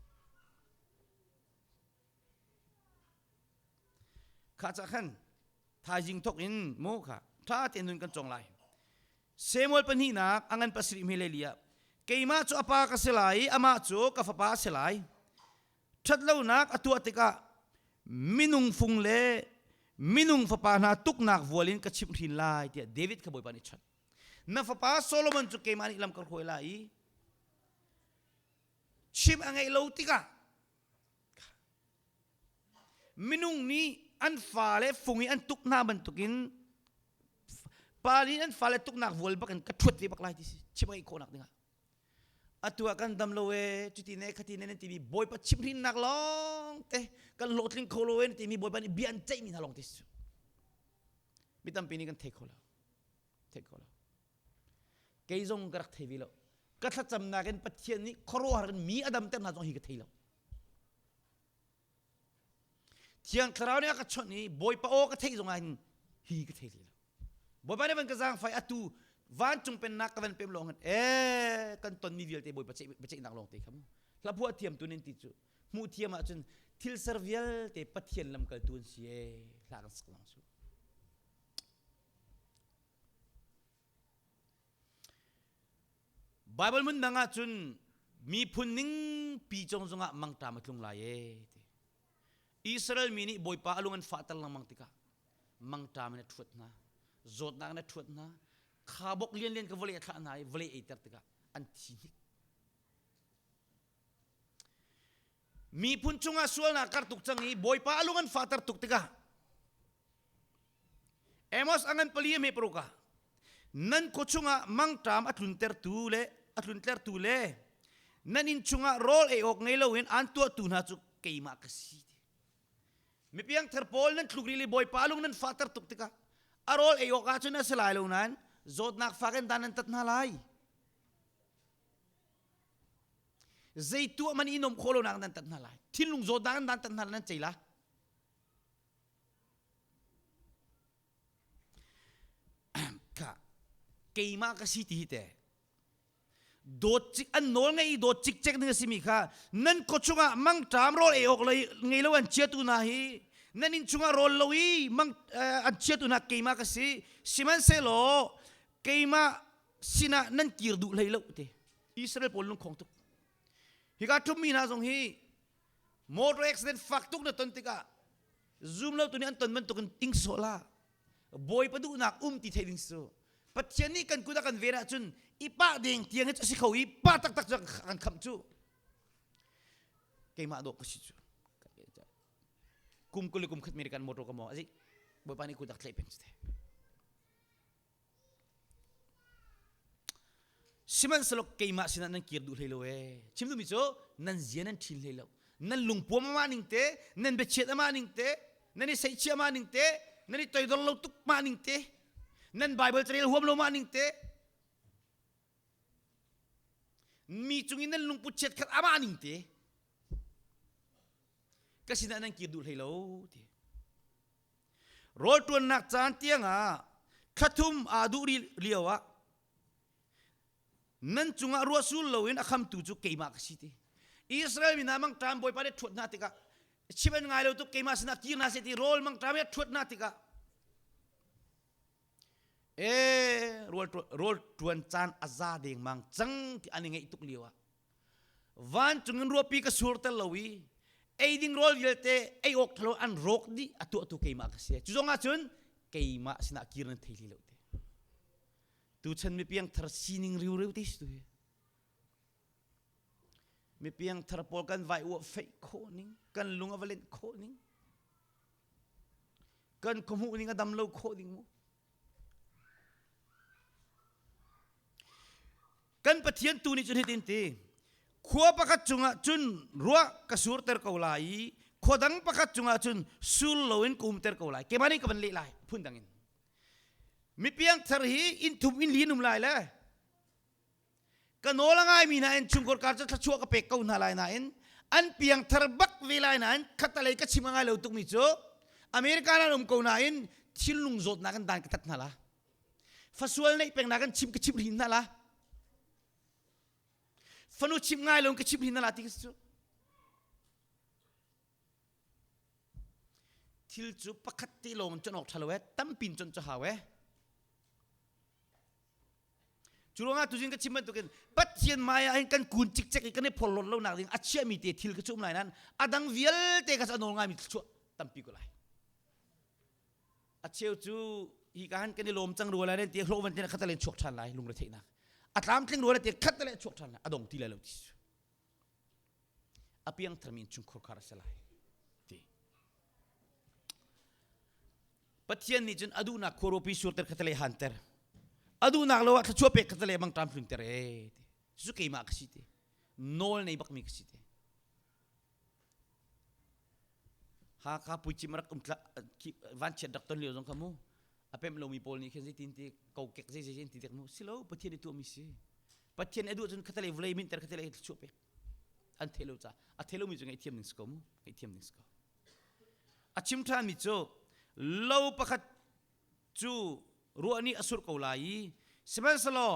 Kha ca khan thaizing thok in mu kha ṭha tein nun kan cawng lai. Samuel pahnihnak a ngan pasarih hme le li ah keimah cu a pa ka si lai i amah cu ka fapa a si lai. Ṭhatlonak a tuah tikah minung fung le minung fapa hna tuknak vual in ka chimhhrin lai tiah David kha Bawipa nih chawnh. Na fapa Solomon cu keimah nih lam ka hruai lai i chim a ngeih lo tikah Minung nih an fale fung i an tuk hna bantukin pa nih an fale tuknak vual bak in ka ṭhuat ve bak lai ti si chim ngeih khawhnak dingah. Atu ah kan dam lo ee cuti ne khati ne nan timi Bawipa chimhhrinnak lawng te kan hlawhtling kho lo ee nan timi Bawipa nih bia an ceihmi hna lawng te si. Mi tampi nih kan thei kho lo. Thei kho lo. Kei zong ka rak thei ve lo. Ka thlacamnak in Pathian nih khuaruahhar in mi a damter hna zong hi ka thei lo. Thiang Thlarau nih a ka chawnh i Bawipa aw ka theih zongah hin hi ka thei hlei lo. Bawipa nih van ka zaangfai atu vancung pennak ka van pem lawng hin ee kan tonmi vialte Bawipa biaceihnak lawng te kha mu. Hlaphuah thiam tu nin ti cu hmuh thiam ahcun thil ser vialte Pathian lamkaltu an si ee hla kan sak lawng su. Bible mun dang ahcun miphun ningpi cung zongah mangṭam a tlung lai ee ti. Israel mi nih Bawipa a lung an fahter lengmang tikah mangṭam in a ṭhuat hna, zawtnak in a ṭhuat hna, khabok lianlian ka vawlei a thlah hna i vawlei eiter tikah an thi hnik. Miphun cungah sualnak kar tuk cang i Bawipa a lung an fahter tuk tikah Amos a ngan pali a hme paruk ah nan khua chungah mangṭam a tluntertu le a tluntlertu le. Nan inn chungah rawl ei awk ngei loin aan tuahtu hna cu keimah ka si ti. Mipiangthar pawl nan tluk rili Bawipa lung nan fahter tuk tikah a rawl ei awk ahcun a si lai lo nain zawtnak fak in dan nan tat hna lai. Zei tuah man i nom khawh lo nak nan tat hna lai. Thinlung zawtnak in dan tat hna nan cei la. Kha keimah ka si ti hi te dawt cik an nawl ngei i dawt cikcek ding a simi kha nan khua chungah mangṭam rawl ei awk ngei lo an chiatu hna hi nan inn chungah rawl lo i mang an chiatu hna keimah ka si sihmanhsehlaw keimah sinah nan kir duh hlei lo te Israel pawl lungkhong tuk hika ṭhummi hna zong hi motor accident fak tuk na ton tikah zum lo tu nih an ton bantukin ting sawh la Bawipa duhnak um ti theih ding cu Pathian nih kan kut a kan ven ahcun i pah deng tiang hi cu a si kho i pa taktak cu kan khamh cu keimah dawh ka si cu kum 20 le kum khat American motor ka maw azik Bawipa nih kut a tlaih peng cu te Sihmanhsehlaw keimah sinah nan kir duh hlei lo ee. Chim duhmi cu nan zia nan ṭhin hlei lo. Nan lungpuam amah ning te, nan biachiat amah ning te, nan i seihchiah amah ning te, nan i toidor lo tuk mah ning te, nan Bible carel huam lo mah ning te, mi cung i nan lungput chiat khat amah ning te, ka sinah nan kir duh hlei lo ti. Rawl ṭuannak caan tiangah thlathum aa duh rih lioah nan cungah ruah sul loin a khamtu cu keimah ka si ti. Israel mi hna mangṭam Bawipa nih ṭhuat hna tikah chim an ngai lo tuk keimah sinah kir hna seh ti rawl mangṭam i a ṭhuat hna tikah ee rawl ṭuan caan a za dengmang cang ti an i ngaih tuk lioah Vancung in ruahpi ka surter lo i ei ding rawl vialte ei awk thalo an rawk dih a tuahtu keimah ka si. Cu zong ah cun keimah sinah kir nan thei hlei lo te. Tuchan mipiang thar sining riureu te si tu hi. Mipiang thar pawl kan vai uah feih khawh ning, kan lung a va lenh khawh ning, kan khuahmuh ning a dam lo khawh ding mu. Kan Pathian tu nih cun hitin ti, khua pakhat cungah cun ruah ka surter ko lai i khua dang pakhat cungah cun sur loin ka umter ko lai. Keimah nih ka van leh lai phun dang in. Mipiang thar hi inn thum inn li in um lai le ka nawl a ngaimi hna in chungkhar kar cu thluachuah ka pek ko hna lai nain an piangthar bak ve lai nain khatalei ka chim a ngai lo tukmi cu America nan um ko nain thinlung zawtnak in dan ka tat hna la fasual neih peng na kan chim ka chim hin hna la fanu chim ngai lo ka chim hin hna la ti ka cu thil cu pakhat te lawng in con awk ṭha lo e tampin con cu hau e Cu ruangah tuzing ka chim bantukin Pathian maya ah hin kan kun cikcek i kan i phorhlawt lo nak ding a chiahmi te thil ka cu um lai nain a dang vialte ka a nawl ngaimi thluachuah tampi ko lai. A cheu cu hi ka han kan i lawm cang rua lai nan ti hlawh van tin khat le chuak ṭhan lai lungre theihnak. A tlamtling rua le ti khat le chuak ṭhan lai a dong ti lai lo ti cu. A piang tharmi chungkhur khar a si lai ti. Pathian nih cun a duhnak khuarupi surter kha tale hanter. A duhnak lo ah thluachuah pek kha tale mangṭam tlunter e ti. Cu keimah ka si ti. Nawl nei bakmi ka si ti. Hakha puicim rak um tla vanchiat rak ton lio zong kha mu a pemh lomi pawl nih khin zeitin ti kokek zei zei ti tek mu silo Pathian i tuahmi si. Pathian a duh cun khatale vawlei minter khatale thluachuah pek. An thei lo ca a thei lomi cu ngaihthiam ding si ko mu ngaihthiam ding si ko. A chim ṭhanmi cu lo pakhat cu ruah nih a surh ko lai i sihmanhsehlaw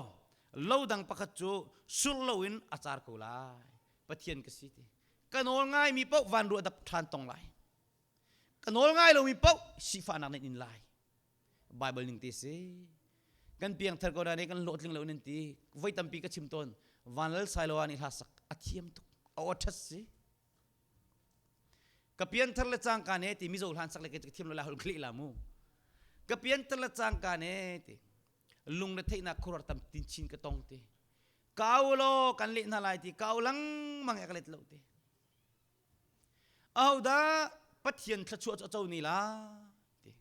lo dang pakhat cu surh loin a car ko lai. Pathian ka si ti. Ka nawl ngaimi paoh van ruah dap ṭhan tong lai. Ka nawl ngai lomi paoh sifahnak nan in lai. Bible ning te si. Kan piangthar ko na nih kan hlawhtling lo nan ti. Voi tampi ka chim tawn. Vanlal Sailoa nih hla sak a thiam tuk. A aw ṭhat si. Ka pianthar le cangka ne ti Mizo hlan sak le ka thiam lo la hol khli la mu. Ka pianthar le cangka ne ti lung le theihnak khuaruah tam tin chin ka tong ti. Kau lo kan leh hna lai ti kau lengmang e ka let lo ti. Ahodah Pathian thluachuah cu a co ni la ti.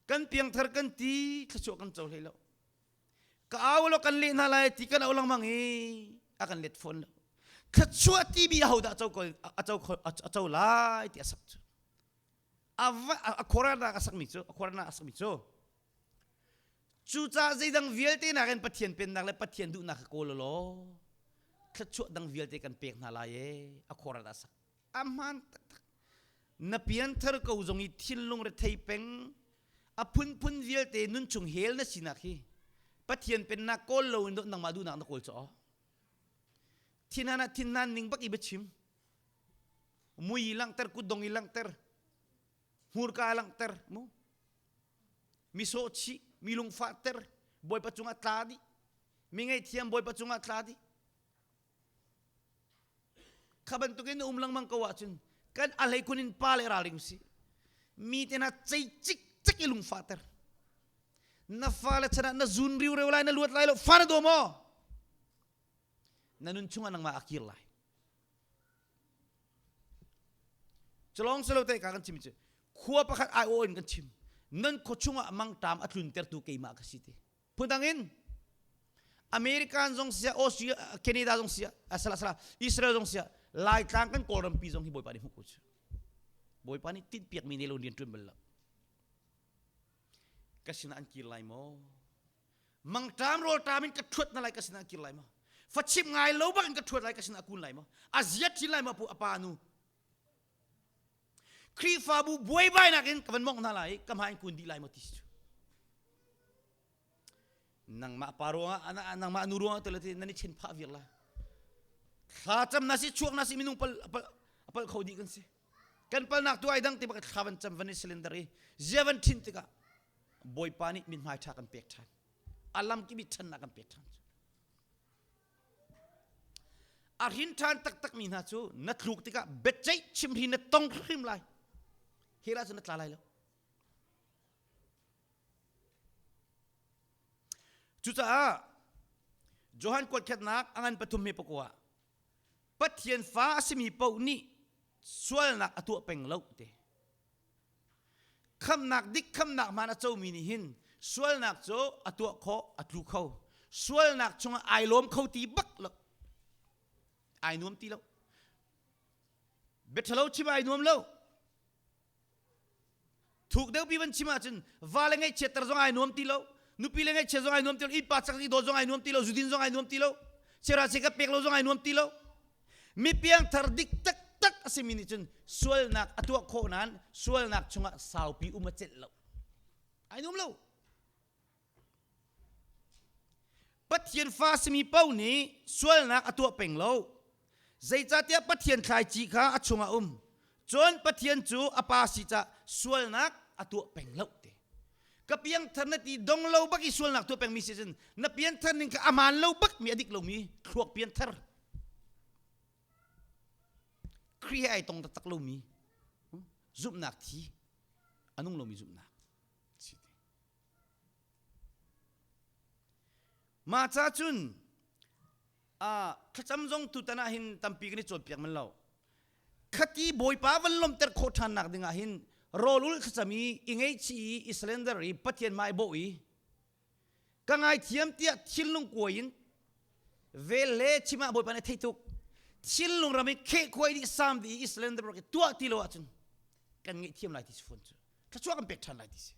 Kan piangthar kan ti thluachuah kan co hlei lo. Ka au lo kan leh hna lai ti kan au lengmang i. A kan let fawn lo. Thluachuah timi ahodah a co a co a co lai ti a sak cu. A khorana a sakmi cu a khorana a sakmi cu Cucaah zeidang vialte nakin Pathian pennak le Pathian duhnak kha kawl law thluachuah dang vialte kan pek hna lai ee a khor ah sak. A hmaan taktak. Na pianthar ko zong i thinlung rethei peng a phunphun vialte nunchung hel na sinak hi Pathian pennak kawl lo in nangmah duhnak na kawl caw. Thinhan ah thinhan ning bak i biachim. Mui i langhter kutdong i langhter hmurka langhter mu mi sawhchih mi lungfahter bawipa cungah tla dih mi ngaihthiam bawipa cungah tla dih kha bantukin um lengmang ko ahcun kan a hleikhun in pa le ralring si mi te hna cei cik cik i lungfahter na fale chan ah na zun riu reu lai na luat lai lo fa na daw maw na nun chungah nangmah a kir lai Culawng si lo te ka kan chim cu khua pakhat aiawh in kan chim nan khua chungah mangṭam a tluntertu keimah ka si ti phundang in American zong sia Australia Canada zong sia asala sala Israel zong sia Laitlang kan Kawlrampi zong hi Bawipa nih hmuh ko cu Bawipa nih tinhpiak mi ne lo rian ṭuan bal lo ka sinah an kir lai maw Mangṭam rawlṭam in ka ṭhuat na lai ka sinah kir lai maw? Fachim ngai lo bak in ka ṭhuat lai ka sinah kun lai maw? A ziat chin lai maw pu a pa nu? Khrihfabu buaibainak in ka van mongh hna lai ka hmai in kun dih lai maw ti si cu. Nangmah pa ruangah nangmah nu ruangah te le nan i chen phah viar la. Thla cam na si chuak na si minung pal pal kho dih kan si. Kan palnak tu ai dang te bak thla van cam van i cylinder i zia van thin tikah Bawipa nih mithmai ṭha kan pek ṭhan. A lamkip i ṭhannak kan pek ṭhan. A hrin ṭhan taktakmi hna cu na tluk tikah biaceih chimhri na tong hrim lai. Hi la cu na tla lai lo. Cucaah Johan kuatkhatnak a ngan pathum he pakua Pathian fa a simi paoh nih sualnak a tuah peng lo te. Khamnak dik khamnak hmaan a comi nih hin sualnak cu a tuah khawh a tlu kho. Sualnak chungah ai lawm kho ti bak lo. Ai nuam ti lo. Biaṭhalo chim ai nuam lo. Thuk deuh pi van chim ahcun va le ngaihchiatter zong ai nuam ti lo. Nupi le ngaihchiat zong ai nuam ti lo. Innpa cak i dawt zong ai nuam ti lo. Zudin zong ai nuam ti lo. Sera ka pek lo zong ai nuam ti lo. Mi piangthar dik taktak a simi nih cun sualnak a tuah khawh nain sualnak chungah saupi um a celh lo. Ai nuam lo. Pathian fa simi paoh nih sualnak a tuah peng lo. Zeicahtiah Pathian thlaici kha a chungah um. Cun Pathian cu a pa si cah sualnak a tuah peng lo te. Ka piangthar na ti dong lo bak i sualnak tuah pengmi si cun na pianthar ning kha amaan lo bak mi a dik lomi thluak pianthar. Khrih he ai tong taktak lomi zumhnak thi a nung lomi zumhnak. Mah ca cun thlacam zong tutan ah hin tampi kan i cawnpiak man lo. Khati Bawipa van lawmhter khawh ṭhannak ding ah hin rawlul thlacam i i ngaihchih i i surrender i Pathian hmai bawh i ka ngaithiam tiah thinlung kuai in vel le chim ah Bawipa nih a theih tuk. Thinlung ram i khehkhuai dih sam dih i surrender i tuah ti lo ahcun kan ngaihthiam lai ti si fawn cu. Thluachuah kan pek ṭhan lai ti si.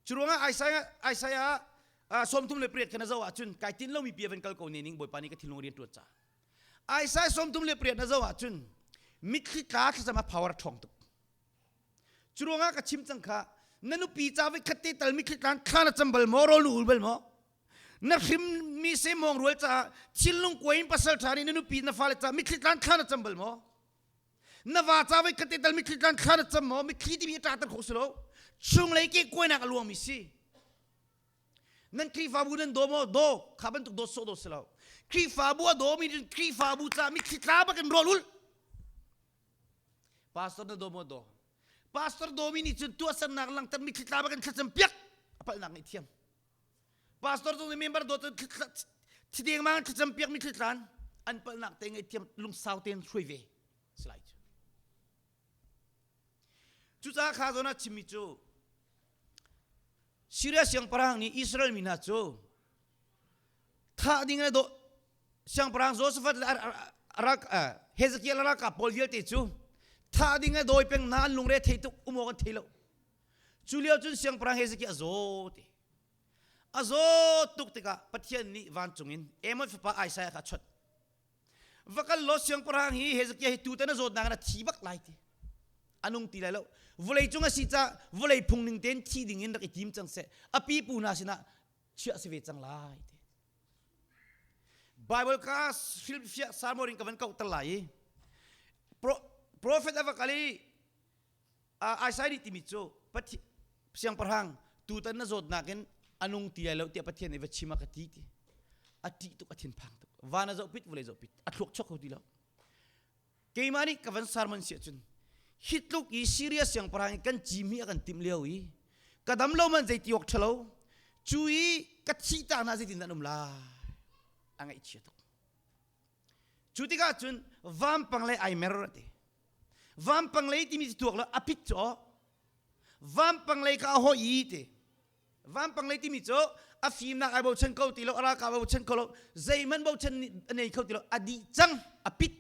Cu ruangah Isaiah Isaiah 38 kha na zoh ahcun kai tin lomi bia van kal ko ne ning Bawipa nih ka thinlung rian ṭuan caah. Isaiah 38 na zoh ahcun mitthli tla thlacam a power ṭhawng tuk. Cu ruangah ka chim cang kha na nupi ca voi khat te tal mitthli tlan thla na cam bal maw rawl na ul bal maw na hrim mi se mawng rual caah thinlung kuai in pasal ṭha nih na nupi na fale caah mitthli tlan thla na cam bal maw na va ca voi khat te tal mitthli tlan thla na cam maw mitthli timi a ṭa ter kho si lo chunglei ke kuainak a luangmi si nan Khrihfabu nan daw maw daw kha bantuk dawt sawh dawt si lo Khrihfabu a dawmi cun Khrihfabu ca mitthli tla bak in rawl ul pastor na daw maw daw pastor dawmi nih cun tuahsernak langter mitthli tla bak in thlacam piak a palhnak nih thiam Pastor zong nih member dawt thi dengmang thlacam piak mi thlitlan an palhnak te ngaihthiam lungsau tein hruai ve si lai cu. Cucaah kha zawn ah chimmi cu Syria siangpahrang nih Israel mi hna cu thah ding le dawh. Siangpahrang Josaphat le Hezekiah le ralkap pawl vialte cu thah ding a dawi peng hna an lungre thei tuk um awk an thei lo. Cu lio cun siangpahrang Hezekiah a zaw ti. A zaw tuk tikah Pathian nih vancung in Amos fapa Isaiah kha a chawnh. Va kal law siangpahrang hi Hezekiah hi tutan a zawtnak in a thi bak lai ti. A nung ti lai lo. Vawlei cung a si caah vawlei phung ning tein thi ding in rak i tim cang seh. A pipu hna sinah chiah si ve cang lai ti. Bible ka hrilhfiah sermon in ka van kauhter lai i prophet a va kal i Isaiah nih timi cu siangpahrang tutan na zawtnak in a nung ti lai lo tiah Pathian nih va chim a ka ti ti a ṭih tuk a thinphang tuk van a zoh pit vawlei zoh pit a thluak chuak kho ti lo keimah nih ka van sermon siah cun hi tluk i Syria siangpahrang i kan cim hi a kan timh lio i ka dam lo man zei ti awk ṭhalo cu i ka thih ta hna zeitin dah an um lai a ngaihchia tuk cu tikah cun vampang lei ai mer a ti vampang lei timi cu tuak lo a pit cu aw vampang lei ka a hoi i ti Vampang lei timi cu a fimnak ai bochan ko ti lo, a ralkap ai bochan ko lo, zeihmanh bochan a nei kho ti lo, a dih cang, a pit.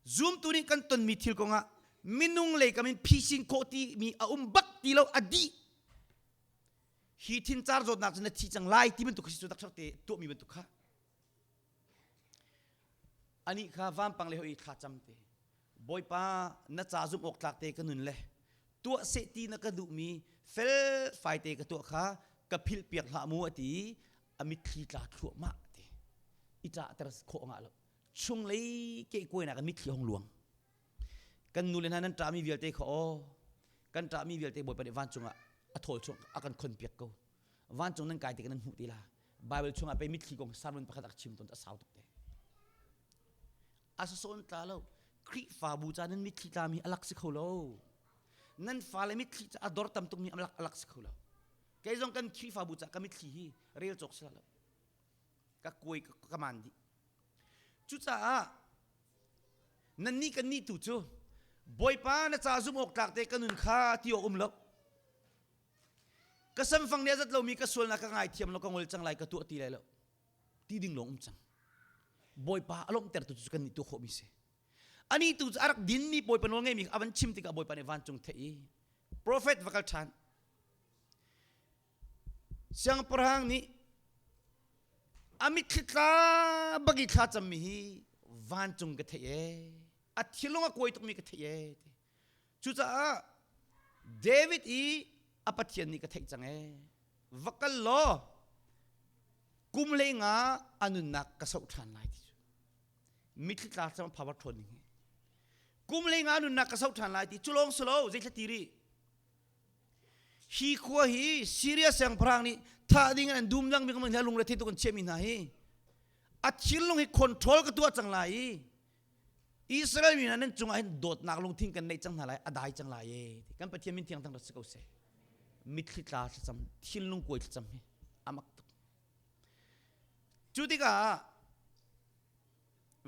Zumtu nih kan tonmi thil kongah minung lei kam in phisin khawh timi a um bak ti lo, a dih. Hi thincar zawtnak cu na thi cang lai ti bantuk khi cu tak te tuahmi bantuk kha. Anih kha vampang le hoi thla cam te. Bawipa na ca zumh awk tlak te ka nun le tuah seh ti na ka duhmi felfai te ka tuah kha ka philh piak hlah mu a ti a mitthli tla thluahmah ti i ṭah ter khawh ngah lo chunglei kehkuainak in mitthli hong luang kan nu le hna nan ṭahmi vialte kha aw kan ṭahmi vialte Bawipa nih vancung ah a thawl chung a kan khon piak ko vancung nan kai tik nan hmuh ti la Bible chungah pei mitthli kong sermon pakhat a chim tawn a sau tuk te a sawn tla lo Khrihfabu ca nan mitthli tlami a lak si kho lo nan fale mitthli ca a dor tam tukmi a lak a lak si kho lo kei zong kan Khrihfabu ca ka mitthli hi rel cawk si lo ka kuai ka man dih cucaah nan nih kan nih tu cu Bawipa na ca zum awk tlak te ka nun kha ti awk um lo ka samfang nih a zat lomi ka sualnak ka ngaithiam lo ka ngol cang lai ka tuah ti lai lo ti ding lawng um cang bawipa a lawmhtertu cu kan nih tuah khawhmi si ani tu cu a rak dinmi bawipa nawl ngeimi a van chim tikah bawipa nih vancung theih i prophet va kal ṭhan siangpahrang nih a mitthli tla bak i thla cammi hi vancung ka theih ee a thilung a kuai tukmi ka theih ee ti Cucaah David i a Pathian nih ka theih cang ee. Va kal law kum hlei nga a nunnak ka soh ṭhan lai ti cu. Mitthli tla cang power ṭhawn ning hi. Kum hlei nga nunnak ka soh ṭhan lai ti cu lawng si lo zeithla ti rih. Hi khua hi Syria siangpahrang nih thah ding in an dum dang mi ka lungre thei tuk an chiahmi hna hi a thinlung hi control ka tuah cang lai i Israel mi hna nan cungah hin dawtnak lungthin kan neih cang hna lai a dai cang lai e kan Pathian min thiang thang rat si ko seh mitthli tla thlacam thinlung kuai thlacam hi amak tuk cu tikah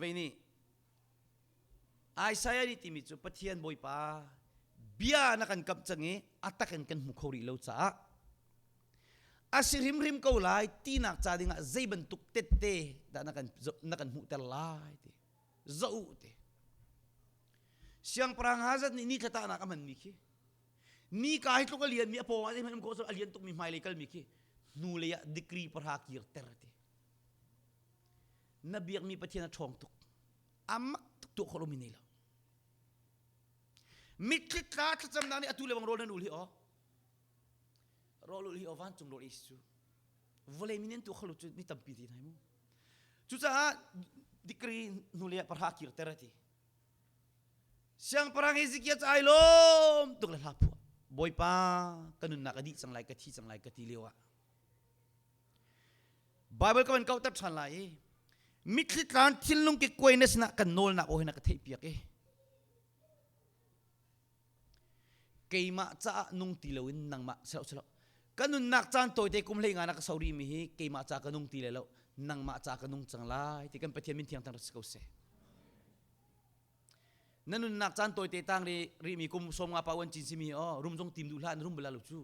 vei nih Isaiah nih timi cu Pathian Bawipa bia na kan kamh cang i a tak in kan hmu kho rih lo caah a si hrimhrim ko lai tinak ca dingah zei bantuk tette dah na kan na kan hmuhter lai ti zoh u ti siangpahrang Hazat nih ni thlatahnak a hmanmi khi ni ka hi tluk a lianmi a pawng ah zeihmanh um ko a lian tukmi hmailei kalmi khi hnulei ah degree pahra kirter ti na biakmi Pathian a ṭhawng tuk amak tuk tuah khawh lomi nei lo mitthli tla thlacamnak nih atu le bang rawl nan ul hi aw rawl ul hi aw vancung rawl ei si cu vawlei min in tuah kho lo cu ni tampi ti nai mu cucaah degree hnulei ah pahra kirter a ti siangpahrang Hezekiah cu ai lawm tuk le hla phuah bawipa ka nunnak a dih cang lai ka thi cang lai ka ti lio ah Bible ka van kauter ṭhan lai i mitthli tlan thinlung ki kuai na sinah kan nawlnak aw hin a ka theihpiak i keimah caah nung ti loin nangmah silo silo ka nunnak caan tawite kum hlei nga na ka sori mi hi keimah ca ka nung ti le lo nangmah ca ka nung cang lai ti kan Pathian min thiang tang rak si ko seh na nunnak caan tawite tang ri ri mi kum som nga pa wan cin simi o rum zong tim duh hlah na rum bala lo cu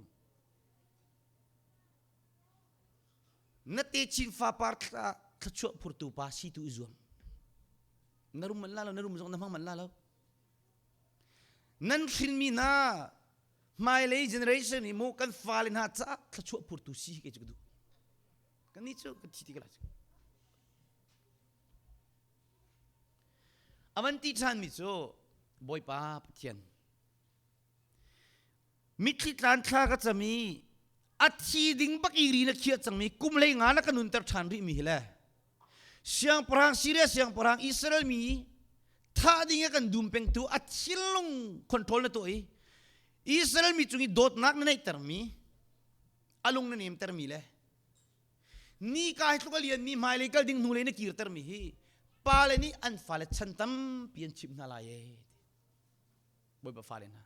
na te chin fa par thla. thluachuah phurtu pa si tu i zuam. Na rum manh la lo, na rum zong na hmang manh la lo. Nan hrinmi hna hmailei generation i mu kan fale hna caah thluachuah phurtu si hi kei cu ka duh. Kan nih cu kan thi ti ka lai cu. A van ti ṭhanmi cu Bawipa Pathian mitthli tlan thla ka cam i a thi ding bak i ri na khiah cangmi kum hlei nga na ka nunter ṭhan rihmi hi le siangpahrang Syria siangpahrang Israel mi thah ding a kan dum pengtu a thinlung control na tuah i Israel mi cung i dawtnak na neihtermi a lung na nemtermi le nika hi tluk a lianmi hmailei kal ding hnulei na kirtermi hi pale nih an fale chan tampi an chimh hna lai ee Bawipa fale hna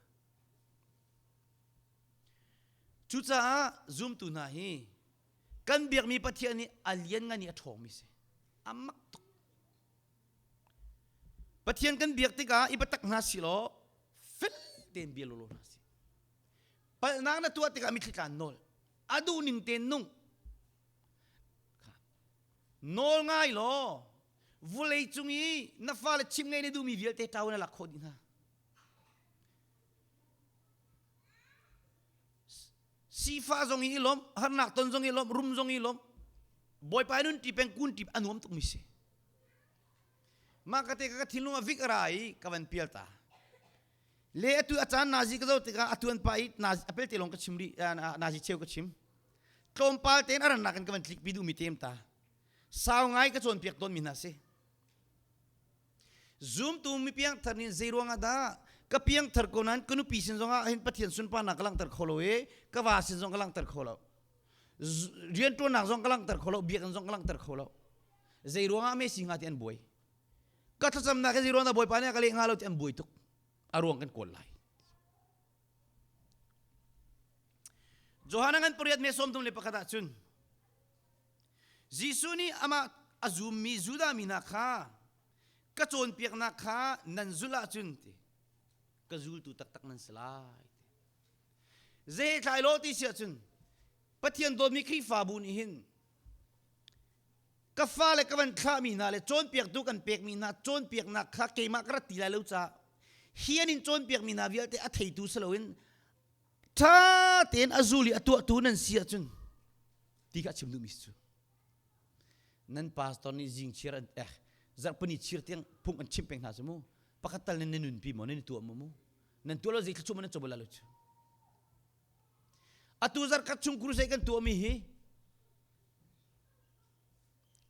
cucaah zumtu hna hi kan biakmi Pathian nih a lian ngan i a ṭhawngmi si a mak tuk Pathian kan biak tikah i biatak hna si law fel tein bia lawlaw hna si palhnak na tuah tikah mitthli tlan nawl a duh ning tein nung nawl ngai law vulei cung i na fale chim ngei na duhmi vialte ṭau na lak khawh dih hna Sifa zong i lawm, harnak ton zong i lawm, rum zong i lawm. Bawipa nun ti peng kun ti a nuam tuk mi si. Mah ka te ka thinlung a vik ra i ka van pial ta. Le atu a caan nazi ka zo tikah atu an pa i nazi apel te lawng ka chim ri nazi cheu ka chim. Tlawmpal tein a rannak in ka van tlik pi duh mi tem ta. Sau ngai ka cawnpiak tawn mi hna si. Zumtu mi piangthar nih zei ruangah dah ka piangthar ko nain ka nupi sin zongah hin Pathian sunparnak ka langhter kho lo i ka va sin zong ka langhter kho lo. Rianṭuannak zong ka langhter kho lo, biakinn zong ka langhter kho lo. Zei ruangah me si hnga ti an buai. Ka thlacamnak hi zei ruangah Bawipa nih a ka leh hnga lo ti an buai tuk. A ruang kan kawl lai. Johan ngan pariat me 31 ah cun Jesuh nih amah a zummi Judah mi hna kha ka cawnpiaknak kha nan zulh ahcun ti ka zultu taktak nan si lai ti. Zei thlai lo ti si ahcun Pathian dawtmi Khrihfabu nih hin ka fale ka van thlahmi hna le cawnpiaktu kan pekmi hna cawnpiaknak kha keimah ka rat ti lai lo caah hi an in cawnpiakmi hna vialte a theitu si loin ṭha tein a zul i a tuahtu nan si ahcun ti kha a chim duhmi cu nan pastor nih zing chir an eh zarhpini chir tiang phung an chimh peng hna cu mu pakhat tal nan nunpi maw nan tuah maw mu nan tuah lo zei thluachuah maw nan cobo la lo cu atu zarhkhat chung crusade kan tuahmi hi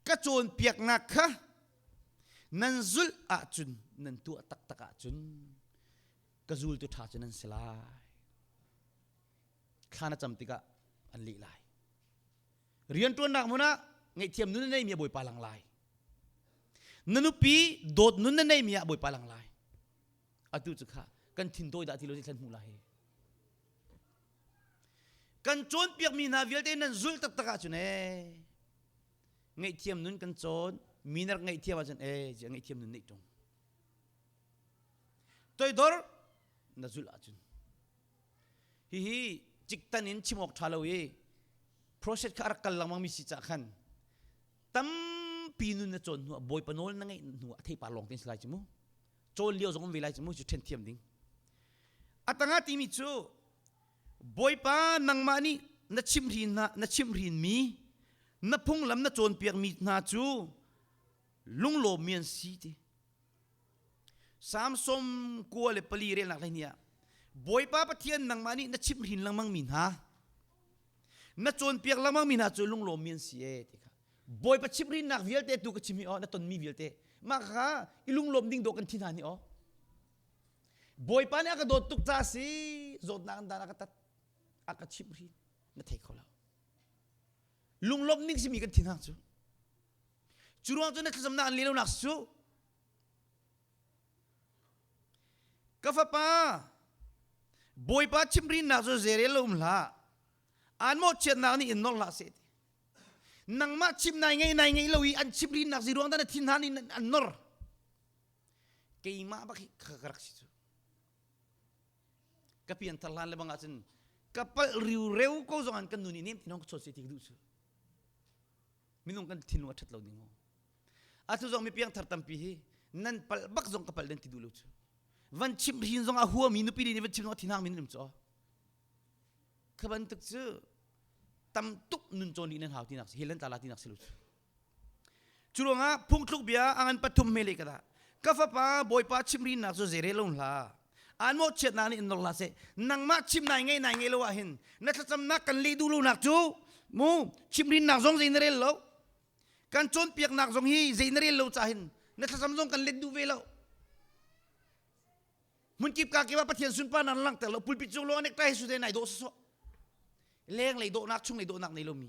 ka cawnpiaknak kha nan zulh ahcun nan tuah taktak ahcun ka zultu ṭha cu nan si lai thla na cam tikah an leh lai rianṭuannak hmun ah ngaihthiam nun na neimi ah Bawipa lang lai na nupi dawt nun na neimi ah Bawipa lang lai atu cu kha kan thin tawi dah ti lo thlan hmu lai kan cawnpiakmi hna vialte nan zulh taktak ahcun ee ngaihthiam nun kan cawn mi na rak ngaihthiam ahcun ee ngaihthiam nun neih ṭung toidor na zulh ahcun Hihi ciktan in chim awk ṭha lo i process kha a rak kal lengmang mi si cah khan tampi nun na cawn hnu ah Bawipa nawl na ngeih hnu ah a theipar lawng te si lai cu mu. Cawn lio zong um ve lai cu mu cu ṭhen thiam ding. A tangah timi cu Bawipa nangmah nih na chimhrin hna na chimhrinmi na phunglam na cawnpiakmi hna cu lunglawmmi an si ti. Salm 94 relnak hlei ah Bawipa Pathian nangmah nih na chimhrin lengmang mi hna na cawnpiak lengmang mi hna cu lunglawmmi an si ee ti kha Bawipa chimhrinnak vialte tu ka chim hi aw na tonmi vialte mah kha i lunglawm ding dawh kan thi hna ni aw Bawipa nih a ka dawt tuk ca si zawtnak an dan a ka tat a ka chimhrin na thei kho lo lunglawmh ning simi kan thi hna cu cu ruang cu na thlacamnak an leh lonak cu Ka fapa, Bawipa chimhrinnak cu zeirel lo um hlah. Aan mawhchiatnak nih in nor hlah seh ti. Nangmah chim nai ngei nai ngei lo i an chimhrinnak zi ruang dah na thin han in an nor. Keimah bak hi ka rak si cu. Ka pianthar hlan le bang ahcun ka palh riu reu ko zong an kan nu nih nem ti nong ka chawt se ti ka duh cu. Minung kan thinlung a ṭhat lo ding mu. Atu zong mi piangthar tampi hi nan palh bak zong ka palh den ti duh lo cu. Van chimh hin zong a huami nupi nih van chim zong a thinhang min um cu. Kha bantuk cu tam tuk nun cawn dih nan hau tinak hi lan tla la tinak si lo cu. Cu ruangah phungthluk bia a ngan pathum mele ka dah. Ka fapa Bawipa chimhrinnak cu zei rel lo hlah. An mawhchiatnak nih in nor hlah seh. Nangmah chim nai ngei nai ngei lo ah hin na thlacamnak kan leh duh lonak cu mu chimhrinnak zong zei na rel lo. Kan cawnpiaknak zong hi zei na rel lo ca hin na thlacam zong kan let duh ve lo. Hmunkip ka kip ah Pathian sunparnak na langhter lo pulpit cung lawng nektai su te nai dawh sawsawh. Leng lei dawhnak chung lei dawhnak nei lomi.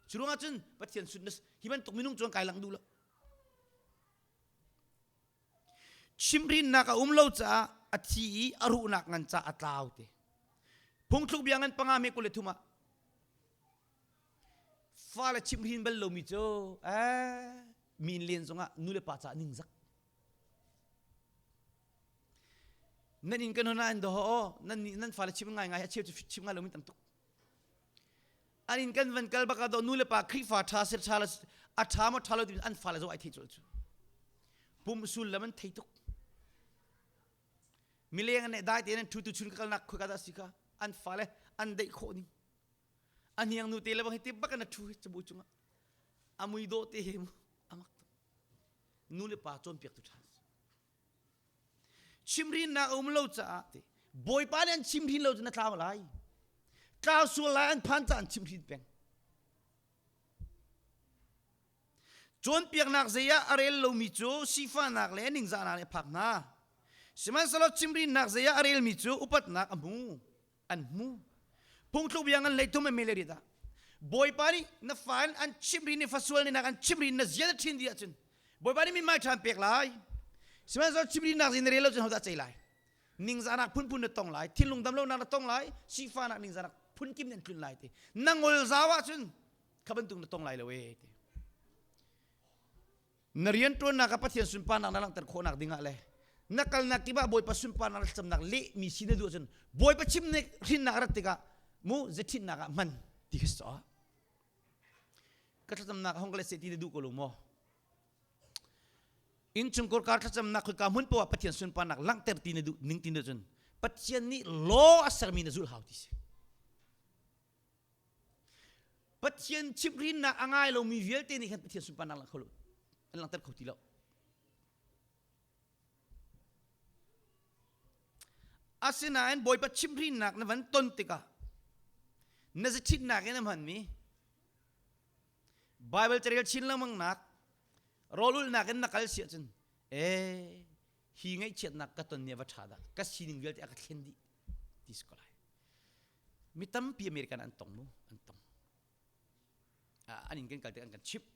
Cu ruangah cun Pathian sun hi bantuk minung cu an kai lang duh lo. Chimhrinnak a um lo caah a thi i a ruhnak ngan ca a tlau te. Phungthluk bia ngan panga me 23 ah fale chimhrin bal lomi cu eh min len zongah nu le pa caah ningzak nan inn kan hona an doho aw nan nan fale chim ngai ngai a cheu cu chim ngai lomi tam tuk an inn kan van kal bak ah do nu le pa Khrihfa ṭha sir ṭha a ṭha maw ṭha lo ti an fale zo ai thei cul cu pum sullam an thei tuk mileng an dai te nan ṭhu tu chun ka kalnak khoi ka dah si kha an fale an deih khawh ning a hniang nu te le bang hi ti bak an ṭhu cabu cungah a mui dawh te he mu amak tuk nu le pa cawnpiak tu ṭha chimhrinnak a um lo caah ti bawipa nih an chimhrin lo cu na tlau lai tlau sual lai an phan caah an chimhrin peng cawnpiaknak zei ah a rel lomi cu sifahnak le ningzahnak nih a phak hna sihmanhsehlaw chimhrinnak zei ah a relmi cu upatnak a hmu an hmu phungthluk bia ngan 33 a mele rit ah bawipa nih na fa in an chimh rin i fasual ni nak an chimh rin na zial ṭhin dih ahcun bawipa nih mithmai ṭha an pek lai sihmanhsehlaw chimh rinnak zin na rel lo cun hodah cei lai ningzahnak phunphun na tong lai thinlung damlonak na tong lai sifahnak ningzahnak phunkim nan tlun lai ti na ngol zau ahcun kha bantuk na tong lai lo e ti Na rianṭuannak ah Pathian sunparnak na langhter khawhnak dingah le na kalnak kip ah Bawipa sunparnak le thlacamnak lehmi si na duh ahcun Bawipa chimnak hrinnak rat tikah mu zethinnak ah hman ti khi si Ka thlacamnak hong ka let seh ti na duh ko lo maw? Innchungkhar kar thlacamnak khoika hmun poah Pathian sunparnak langhter ti na duh ning ti na cun Pathian nih law a sermi na zulh hau ti si. Pathian chimhrinnak a ngai lomi vialte nih khan Pathian sunparnak lang kho lo an langhter kho ti lo. Asinain Bawipa chimhrinnak na van ton tikah na zachinnak in a hmanmi Bible carel chin lengmang nak rawlulnak in na kal si ahcun ee hi ngaihchiatnak ka ton ni a va ṭha dah ka sining vialte a ka thlen dih ti si ko lai. Mi tampi American an tong mu an tong an in kan kal tik an kan chimh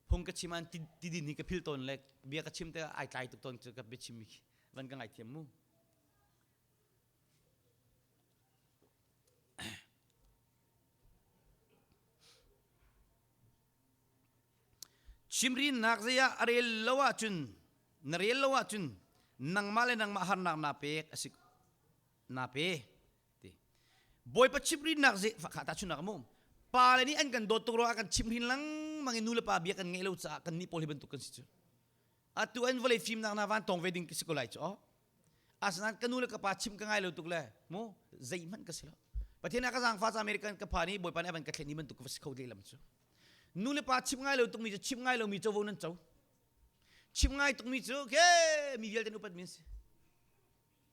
phung ka chim an tidin hi ka phil tawn le bia ka chim te ai tlai tuk tawn cu ka biachim mi van ka ngaithiam mu Chimrinnak zei ah a rel lo ahcun na rel lo ahcun nangmah le nangmah harnak naa pek a si naa pe ti Bawipa chimhrinnak zei kha tahchunhnak a um pa le nih an kan dawt tuk ruangah kan chimhrin lengmang i nu le pa bia kan ngeih lo caah kan nih pawl hi bantuk kan si cu atu an vawlei fimnak na van tong ve ding si ko lai cu asinain ka nu le ka pa chim ka ngai lo tuk le mu zeihmanh ka si lo Pathian a ka zaangfah ca American ka pha nih Bawipa nih a van ka thlen ni bantuk ka va si kho lehlam cu nu le pa chim ngai lo tukmi cu chim ngai lomi covo nan co chim ngai tukmi cu ke mi vialte upat mi an si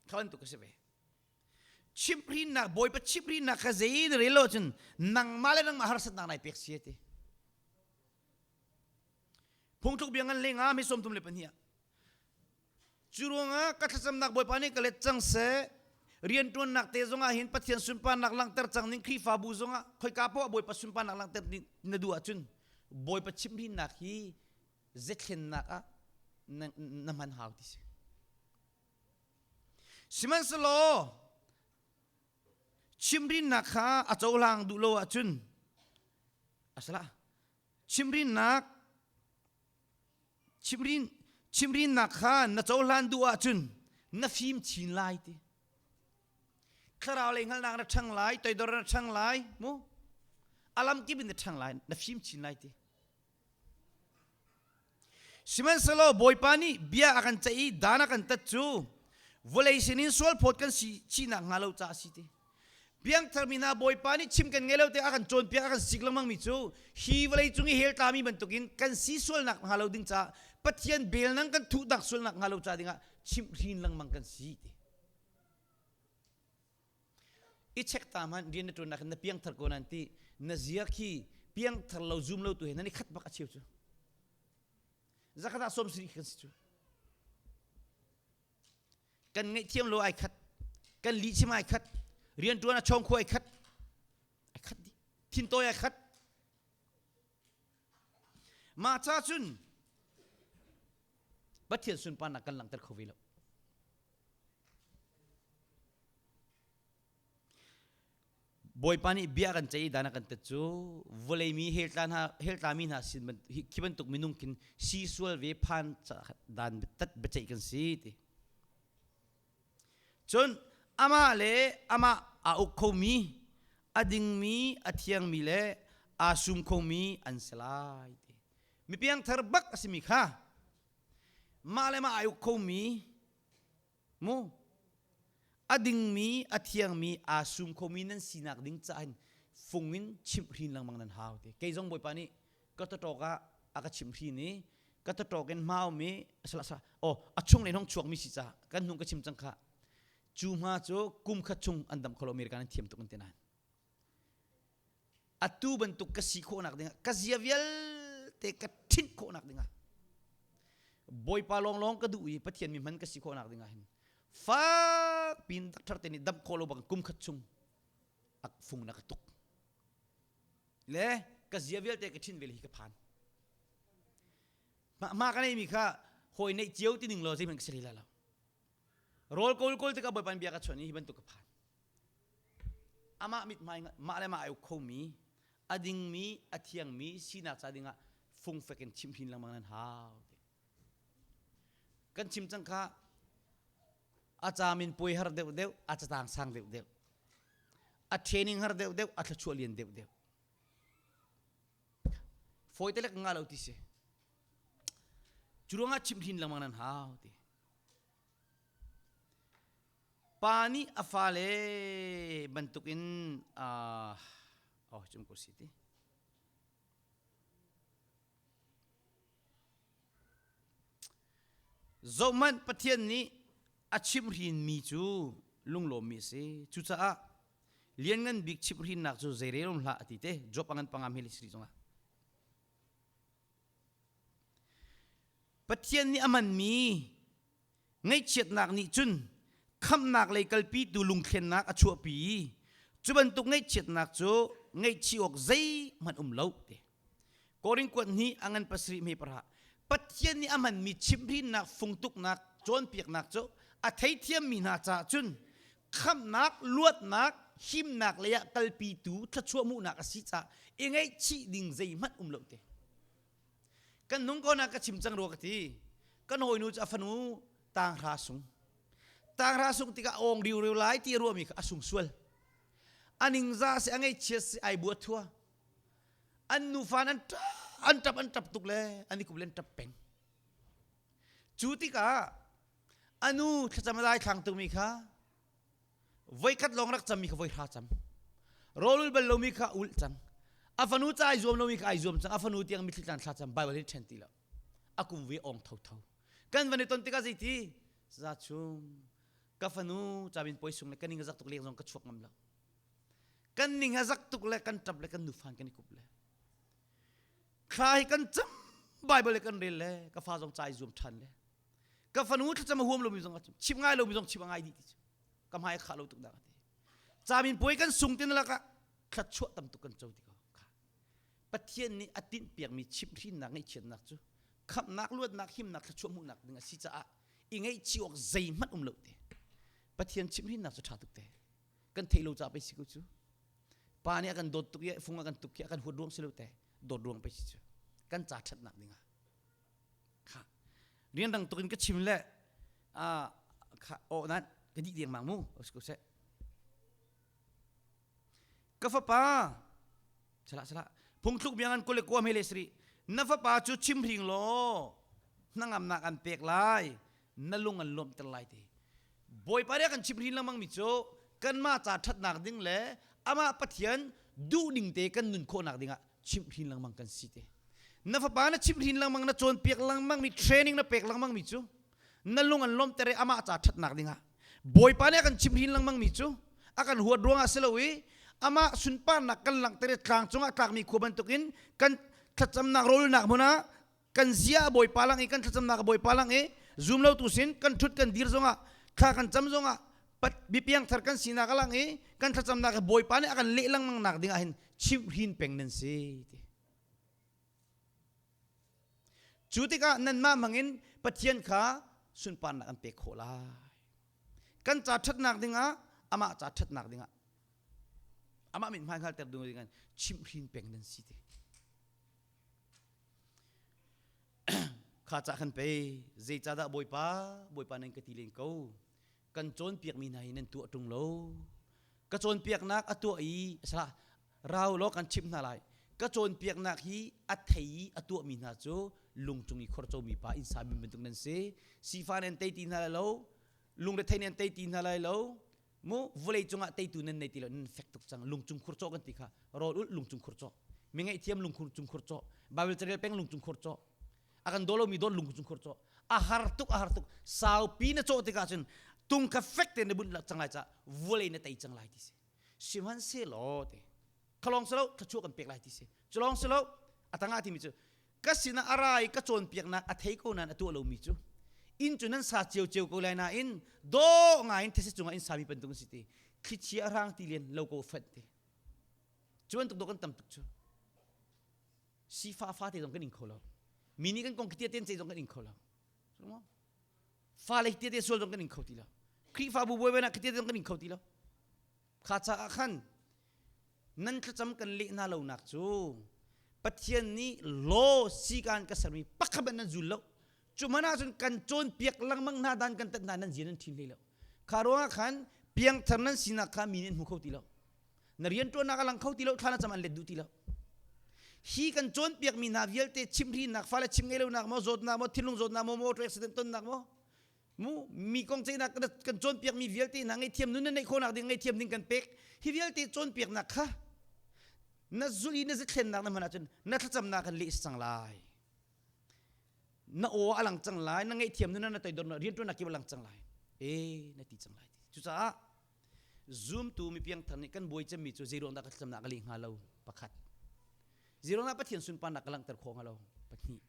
kha bantuk ka si ve chimhrinnak bawipa chimhrinnak kha zei na rel lo cun nangmah le nangmah harsatnak nai pek si ti phungthluk bia ngan le nga mi 32 ah Cu ruangah ka thlacamnak Bawipa nih ka let cang seh. Rianṭuannak te zongah hin Pathian sunparnak langhter cang ning Khrihfabu zongah khoika poah Bawipa sunparnak langhter na duh ahcun Bawipa chimhrinnak hi zethlennak ah na, na hman hau ti si. Sihmanhsehlaw chimhrinnak kha a cohlang duh lo ahcun asala chimhrinnak Chimhrin chimhrinnak kha na cohlan duh ahcun na fim chin lai ti. Thlarau lei hngalhnak na ṭhang lai, toidor na ṭhang lai, mu. Alam kip in na ṭhang lai, na fim chin lai ti. Sihmanhsehlaw Bawipa nih bia a kan ceih i dan a kan tat cu vawlei sinin sualphawt kan si chihnak hnga lo caah a si ti. Piangthar mi hna Bawipa nih chim kan ngei lo te a kan cawnpiak a kan sik lengmang mi cu hi vawlei cung i hell tlami bantukin kan si sualnak hnga lo ding caah Pathian bel nang kan thuhnak sualnak hnga lo ca dingah chimhhrin lengmang kan si ti. I check ta hmanh rian na ṭuannak hin na piangthar ko nan ti na zia khi piangthar lo zum lo tu he nan i khat bak a cheu cu. Zakhat ah 70 kan si cu. Kan ngaihthiam lo ai khat kan lihchim ai khat rianṭuan a chawng khu ai khat ai khat dih thintawi ai khat mah ca cun Pathian sunparnak kan langhter kho ve lo Bawipa nih bia kan ceih i dan a kan tet cu vawlei mi hell tla hna hell tlami hna sin khi bantuk minung khin si sual ve phan dan tat biaceih kan si ti. Cun amah le amah aa uk khomi a dingmi a thiangmi le aa sum khomi an si lai ti. Mi piangthar bak a simi kha mah le mah ai uk khomi Mu a dingmi a thiangmi aa sum khomi nan sinak ding caah hin fung in chimhhrin lengmang nan hau ti. Kei zong Bawipa nih ka tatawk ah a ka chimhhrin i ka tatawk in hma um i sala sala oh a chung le hong chuakmi si caah kan hnung ka chim cang kha cu hma cu kum khat chung an dam kholo American an thiam tuk an ti nain atu bantuk ka si khawhnak dingah ka zia vialte ka ṭhinh khawhnak dingah Bawipa lawnglawng ka duh i Pathian mi hman ka si khawhnak dingah hin fak pin doctor te nih damh khawh lo bang kum khat chung a fung na ka tuk le ka zia vialte ka ṭhin vel hi ka phan ma ka neimi kha hawi neih cio ti ning law zeihmanh ka si hlei lai lo rawl kawl kawl tikah Bawipa bia ka chawnh i hi bantuk ka phan Amah mithmai mah le mah ai uk khomi, a dingmi, a thiangmi sinak ca dingah fungfek in chimhhrin lengmang nan hau. Kan chim cang kha a camin puai har deuh deuh, a catang sang deuh deuh, a training har deuh deuh, a thluachuah lian deuh deuh. Fawi te lek nga lo ti si. Cu ruangah chimhhrin lengmang nan hau ti. Pa nih a fale bantukin uh, oh cum ko si ti. Zohmanh Pathian nih a chimhhrinmi cu lunglawmmi a si. Cucaah lianngan bik chimhhrinnak cu zeirel um hlah a ti te. Job a ngan pangam hi siri zongah. Pathian nih a manmi Ngaihchiatnak nih cun khamhnak lei kalpitu lungthlennak a chuahpi i cu bantuk ngaihchiatnak cu ngaihchih awk zeihmanh um lo ti. Korin kuat hnih a ngan pasarih hme parah Pathian nih a hmanmi chimhhrinnak fungtuknak cawnpiaknak cu a theithiammi hna caah cun khamhnak luatnak himnak lei ah kalpitu thluachuah hmuhnak a si caah i ngaihchih ding zeihmanh um lo ti. Kan nung ko na ka chim cang rua ka ti. Kan hawinu cu a fanu tanghra sung. Tanghra sung tikah awng riu riu lai ti ruahmi kha a sung sual. A ningza si a ngaihchiat si ai bua thua. An nufa an an ṭap an ṭap tuk le an i kup le an ṭap peng. Cu tikah a nu thlacam a dai thlang tukmi kha voikhat lawng rak cammi kha voi hra cam rawlul bal lomi kha ulh cang a fanu ca ai zuam lomi kha ai zuam cang a fanu tiang mitthli tlan thla cam bible hi ṭhen ti lo a kum ve ong thotho kan van i ton tikah zeiti za chung ka fanu camin poi sung le ka ning a zak tuk leng zong ka chuak ngam lo kan ning a zak tuk le kan ṭap le kan nufan kan i kup le thla hi kan cam bible le kan rel le ka fa zong ca ai zuam ṭhan le ka fanu thlacam a huam lomi zong a chim ngai lomi zong chim a ngai dih ti cu ka hmai a khah lo tuk dah ka ti camin puai kan sung tin lakah thluachuah tam tuk kan co ti ko kha Pathian nih a tinh piakmi chimhhrinnak ngaihchiatnak cu khamhnak luatnak himnak thluachuah hmuhnak ding a si caah i ngaihchih awk zeihmanh um lo te Pathian chimhhrinnak cu ṭha tuk te kan theih lo caah pei si ko cu pa nih a kan dawt tuk i fung a kan tuk khi a kan huat ruang si lo te dawt ruang pei si cu kan ca ṭhatnak ding ah Kha rianrang tuk in ka chim le kha aw nan ka dih dengmang mu ko seh. Ka fapa salah salah phungthluk biangan kule kuam he le sri na fapa cu chim hring law. Hnangamnak an pek lai. Na lung an lawmhter lai ti. Bawipa nih a kan chimh hrin lengmang mi cu kanmah ca ṭhatnak ding le amah Pathian duhning te kan nun khawhnak dingah chimh hrin lengmang kan si te. Na fapa na chimh hrin lengmang na cawnpiak lengmang mi training na pek lengmang mi cu na lung an lawmhter i amah ca ṭhatnak dingah Bawipa nih a kan chimh hrin lengmang mi cu a kan huat ruangah si lo i amah sunparnak kan langhter i tlang cungah tlakmi khua bantukin kan thlacamnak rawlnak hmun ah kan zia a Bawipa lang i kan thlacamnak a Bawipa lang i zum lo tu sin kan ṭhut kan dir zongah thla kan cam zongah bipiang thar kan sinak a lang i kan thlacamnak hi Bawipa nih a kan leh lengmang nak ding ah hin chimhhrin peng nan si ti. Cu tikah nanmah hmangin Pathian kha sunparnak an pek khawh lai. Kan ca ṭhatnak dingah amah ca ṭhatnak dingah amah min hmai hngalter ding in chimhhrin peng nan si ti. Kha ca khan pei zeicahdah Bawipa Bawipa nan ka ti len ko kan cawnpiakmi hna hi nan tuah ṭung lo ka cawnpiaknak a tuah i salah rau law kan chimh hna lai ka cawnpiaknak hi a thei i a tuahmi hna cu lungcung i khorcomi pa inn sami bantuk nan si sifa nan tei ti hna lai lo lungrethei nan tei ti hna lai lo mu vawlei cungah teitu nan nei ti lo nan fek tuk cang lungcung khurcawh kan ti kha rawl ulh lungcung khurcawh mi ngaihthiam lungcung khurcawh bible carel peng lungcung khurcawh a kan daw lomi dawt lungcung khurcawh a har tuk a har tuk saupi na cawh tikah cun tung kha fek te na bunh cang lai ca vawlei na tei cang lai ti si sihmanhsehlaw te khalong silo thluachuah kan pek lai ti si culong silo a tangah timi cu ka sinah a ra i ka cawnpiaknak a thei ko nain a tuah lomi cu inn cu nan sa ciocio ko lai nain dawh ngai in these cungah inn sami bantuk si ti thlichia a hrang ti len lo ko fat ti cu bantuk dawh kan tam tuk cu sifa fate zong kan ing kho lo mi nih kan kong khitia ten ce zong kan ing kho lo fale khitia te sual zong kan ing kho ti lo Khrihfabu buai nak khitia zong kan ing kho ti lo Kha caah khan nan thlacam kan leh hna lonak cu Pathian nih law sikan ka sermi pakhat hmanh nan zul lo. Cu hmanh ahcun kan cawnpiak lengmang hna dan kan tat hna nan zia nan ṭhin hlei lo. Kha ruangah khan piangthar nan sinak kha mi nih an hmu kho ti lo. Na rianṭuannak a lang kho ti lo, thla na cam an let duh ti lo. Hi kan cawnpiakmi hna vialte chimhhrinnak, fale chim ngei lonak maw, zawtnak maw, thinlung zawtnak maw, motor accident tonnak maw, mu mi kong ceihnak kan cawnpiakmi vialte hna ngaihthiam nun na neih khawhnak ding ngaihthiam ding kan pek hi vialte cawnpiaknak kha na zulh i na zithlennak na hman ahcun na thlacamnak kan leh cang lai na aw a lang cang lai na ngaihthiam nun na toidor riantuannak kip a lang cang lai e na ti cang lai cucaah zumtu mi piangthar nih kan buai cemmi cu zeiruang dah ka thlacamnak ka leh hnga lo pakhat zeiruang dah Pathian sunparnak ka langhter khawh hnga lo pahnih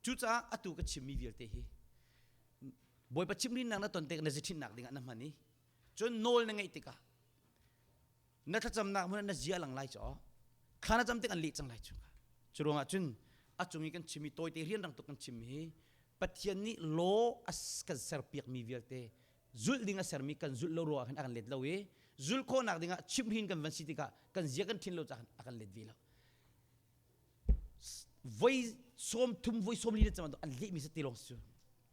Cucaah atu ka chimmi vialte hi Bawipa chimhrinnak na ton tik na zithinnak dingah na hman i cun nawl na ngeih tikah na thlacamnak hmun ah na zia lang lai cu thla na cam tik an leh cang lai cu cu ruangah cun a cung i kan chimmi tawite rianrang tuk kan chimmi hi Pathian nih law a kan serpiakmi vialte zulh ding a sermi kan zulh lo ruangah khan a kan let lo i zulh khawhnak dingah chimhrin kan van si tikah kan zia kan ṭhin lo caah a kan let ve lo voi sawm thum voi sawm li na cam an lehmi sa te lawng si cu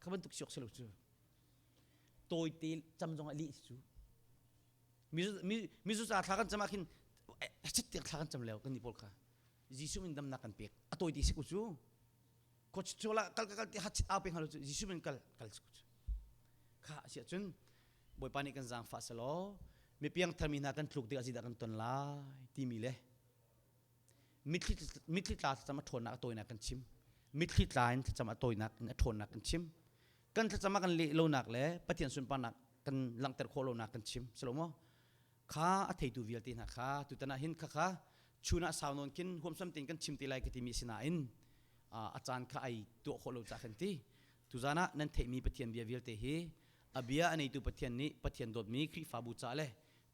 kha bantuk siok si lo cu tawite cam zong ah leh si cu mizu ca thla kan cam ah khin chit tiang thla kan cam leo kan ni pawl kha Jesuh min damnak kan pek a tawite si ku cu coach chola kal kal ti hat au pe hngalo cu Jesuh min kal kal cu kha asiah cun Bawipa nih kan zaangfah selaw mi piang tharmi hna kan tluk tikah zeidah kan ton lai timi le Mitthli tla thlacam a ṭhawnnak a tawinak kan chim. Mitthli tla in thlacam a tawinak in a ṭhawnnak kan chim. Kan thlacam a kan leh lonak le Pathian sunparnak kan langhter khawh lonak kan chim. Si lo maw? Kha a theitu vialte hna kha tutan ah hin khakha chun ah sau nawn khin huamsam tein kan chim te lai ka timi si nain a caan kha ai tuah khawh lo caah kan ti. Tuzan ah nan theihmi Pathian bia vialte hi a bia a neitu Pathian nih Pathian dawtmi Khrihfabu ca le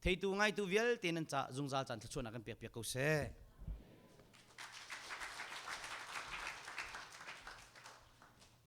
Theitu ngaitu vialte nan ca zungzal caan thluachuahnak kan pekpiak ko seh.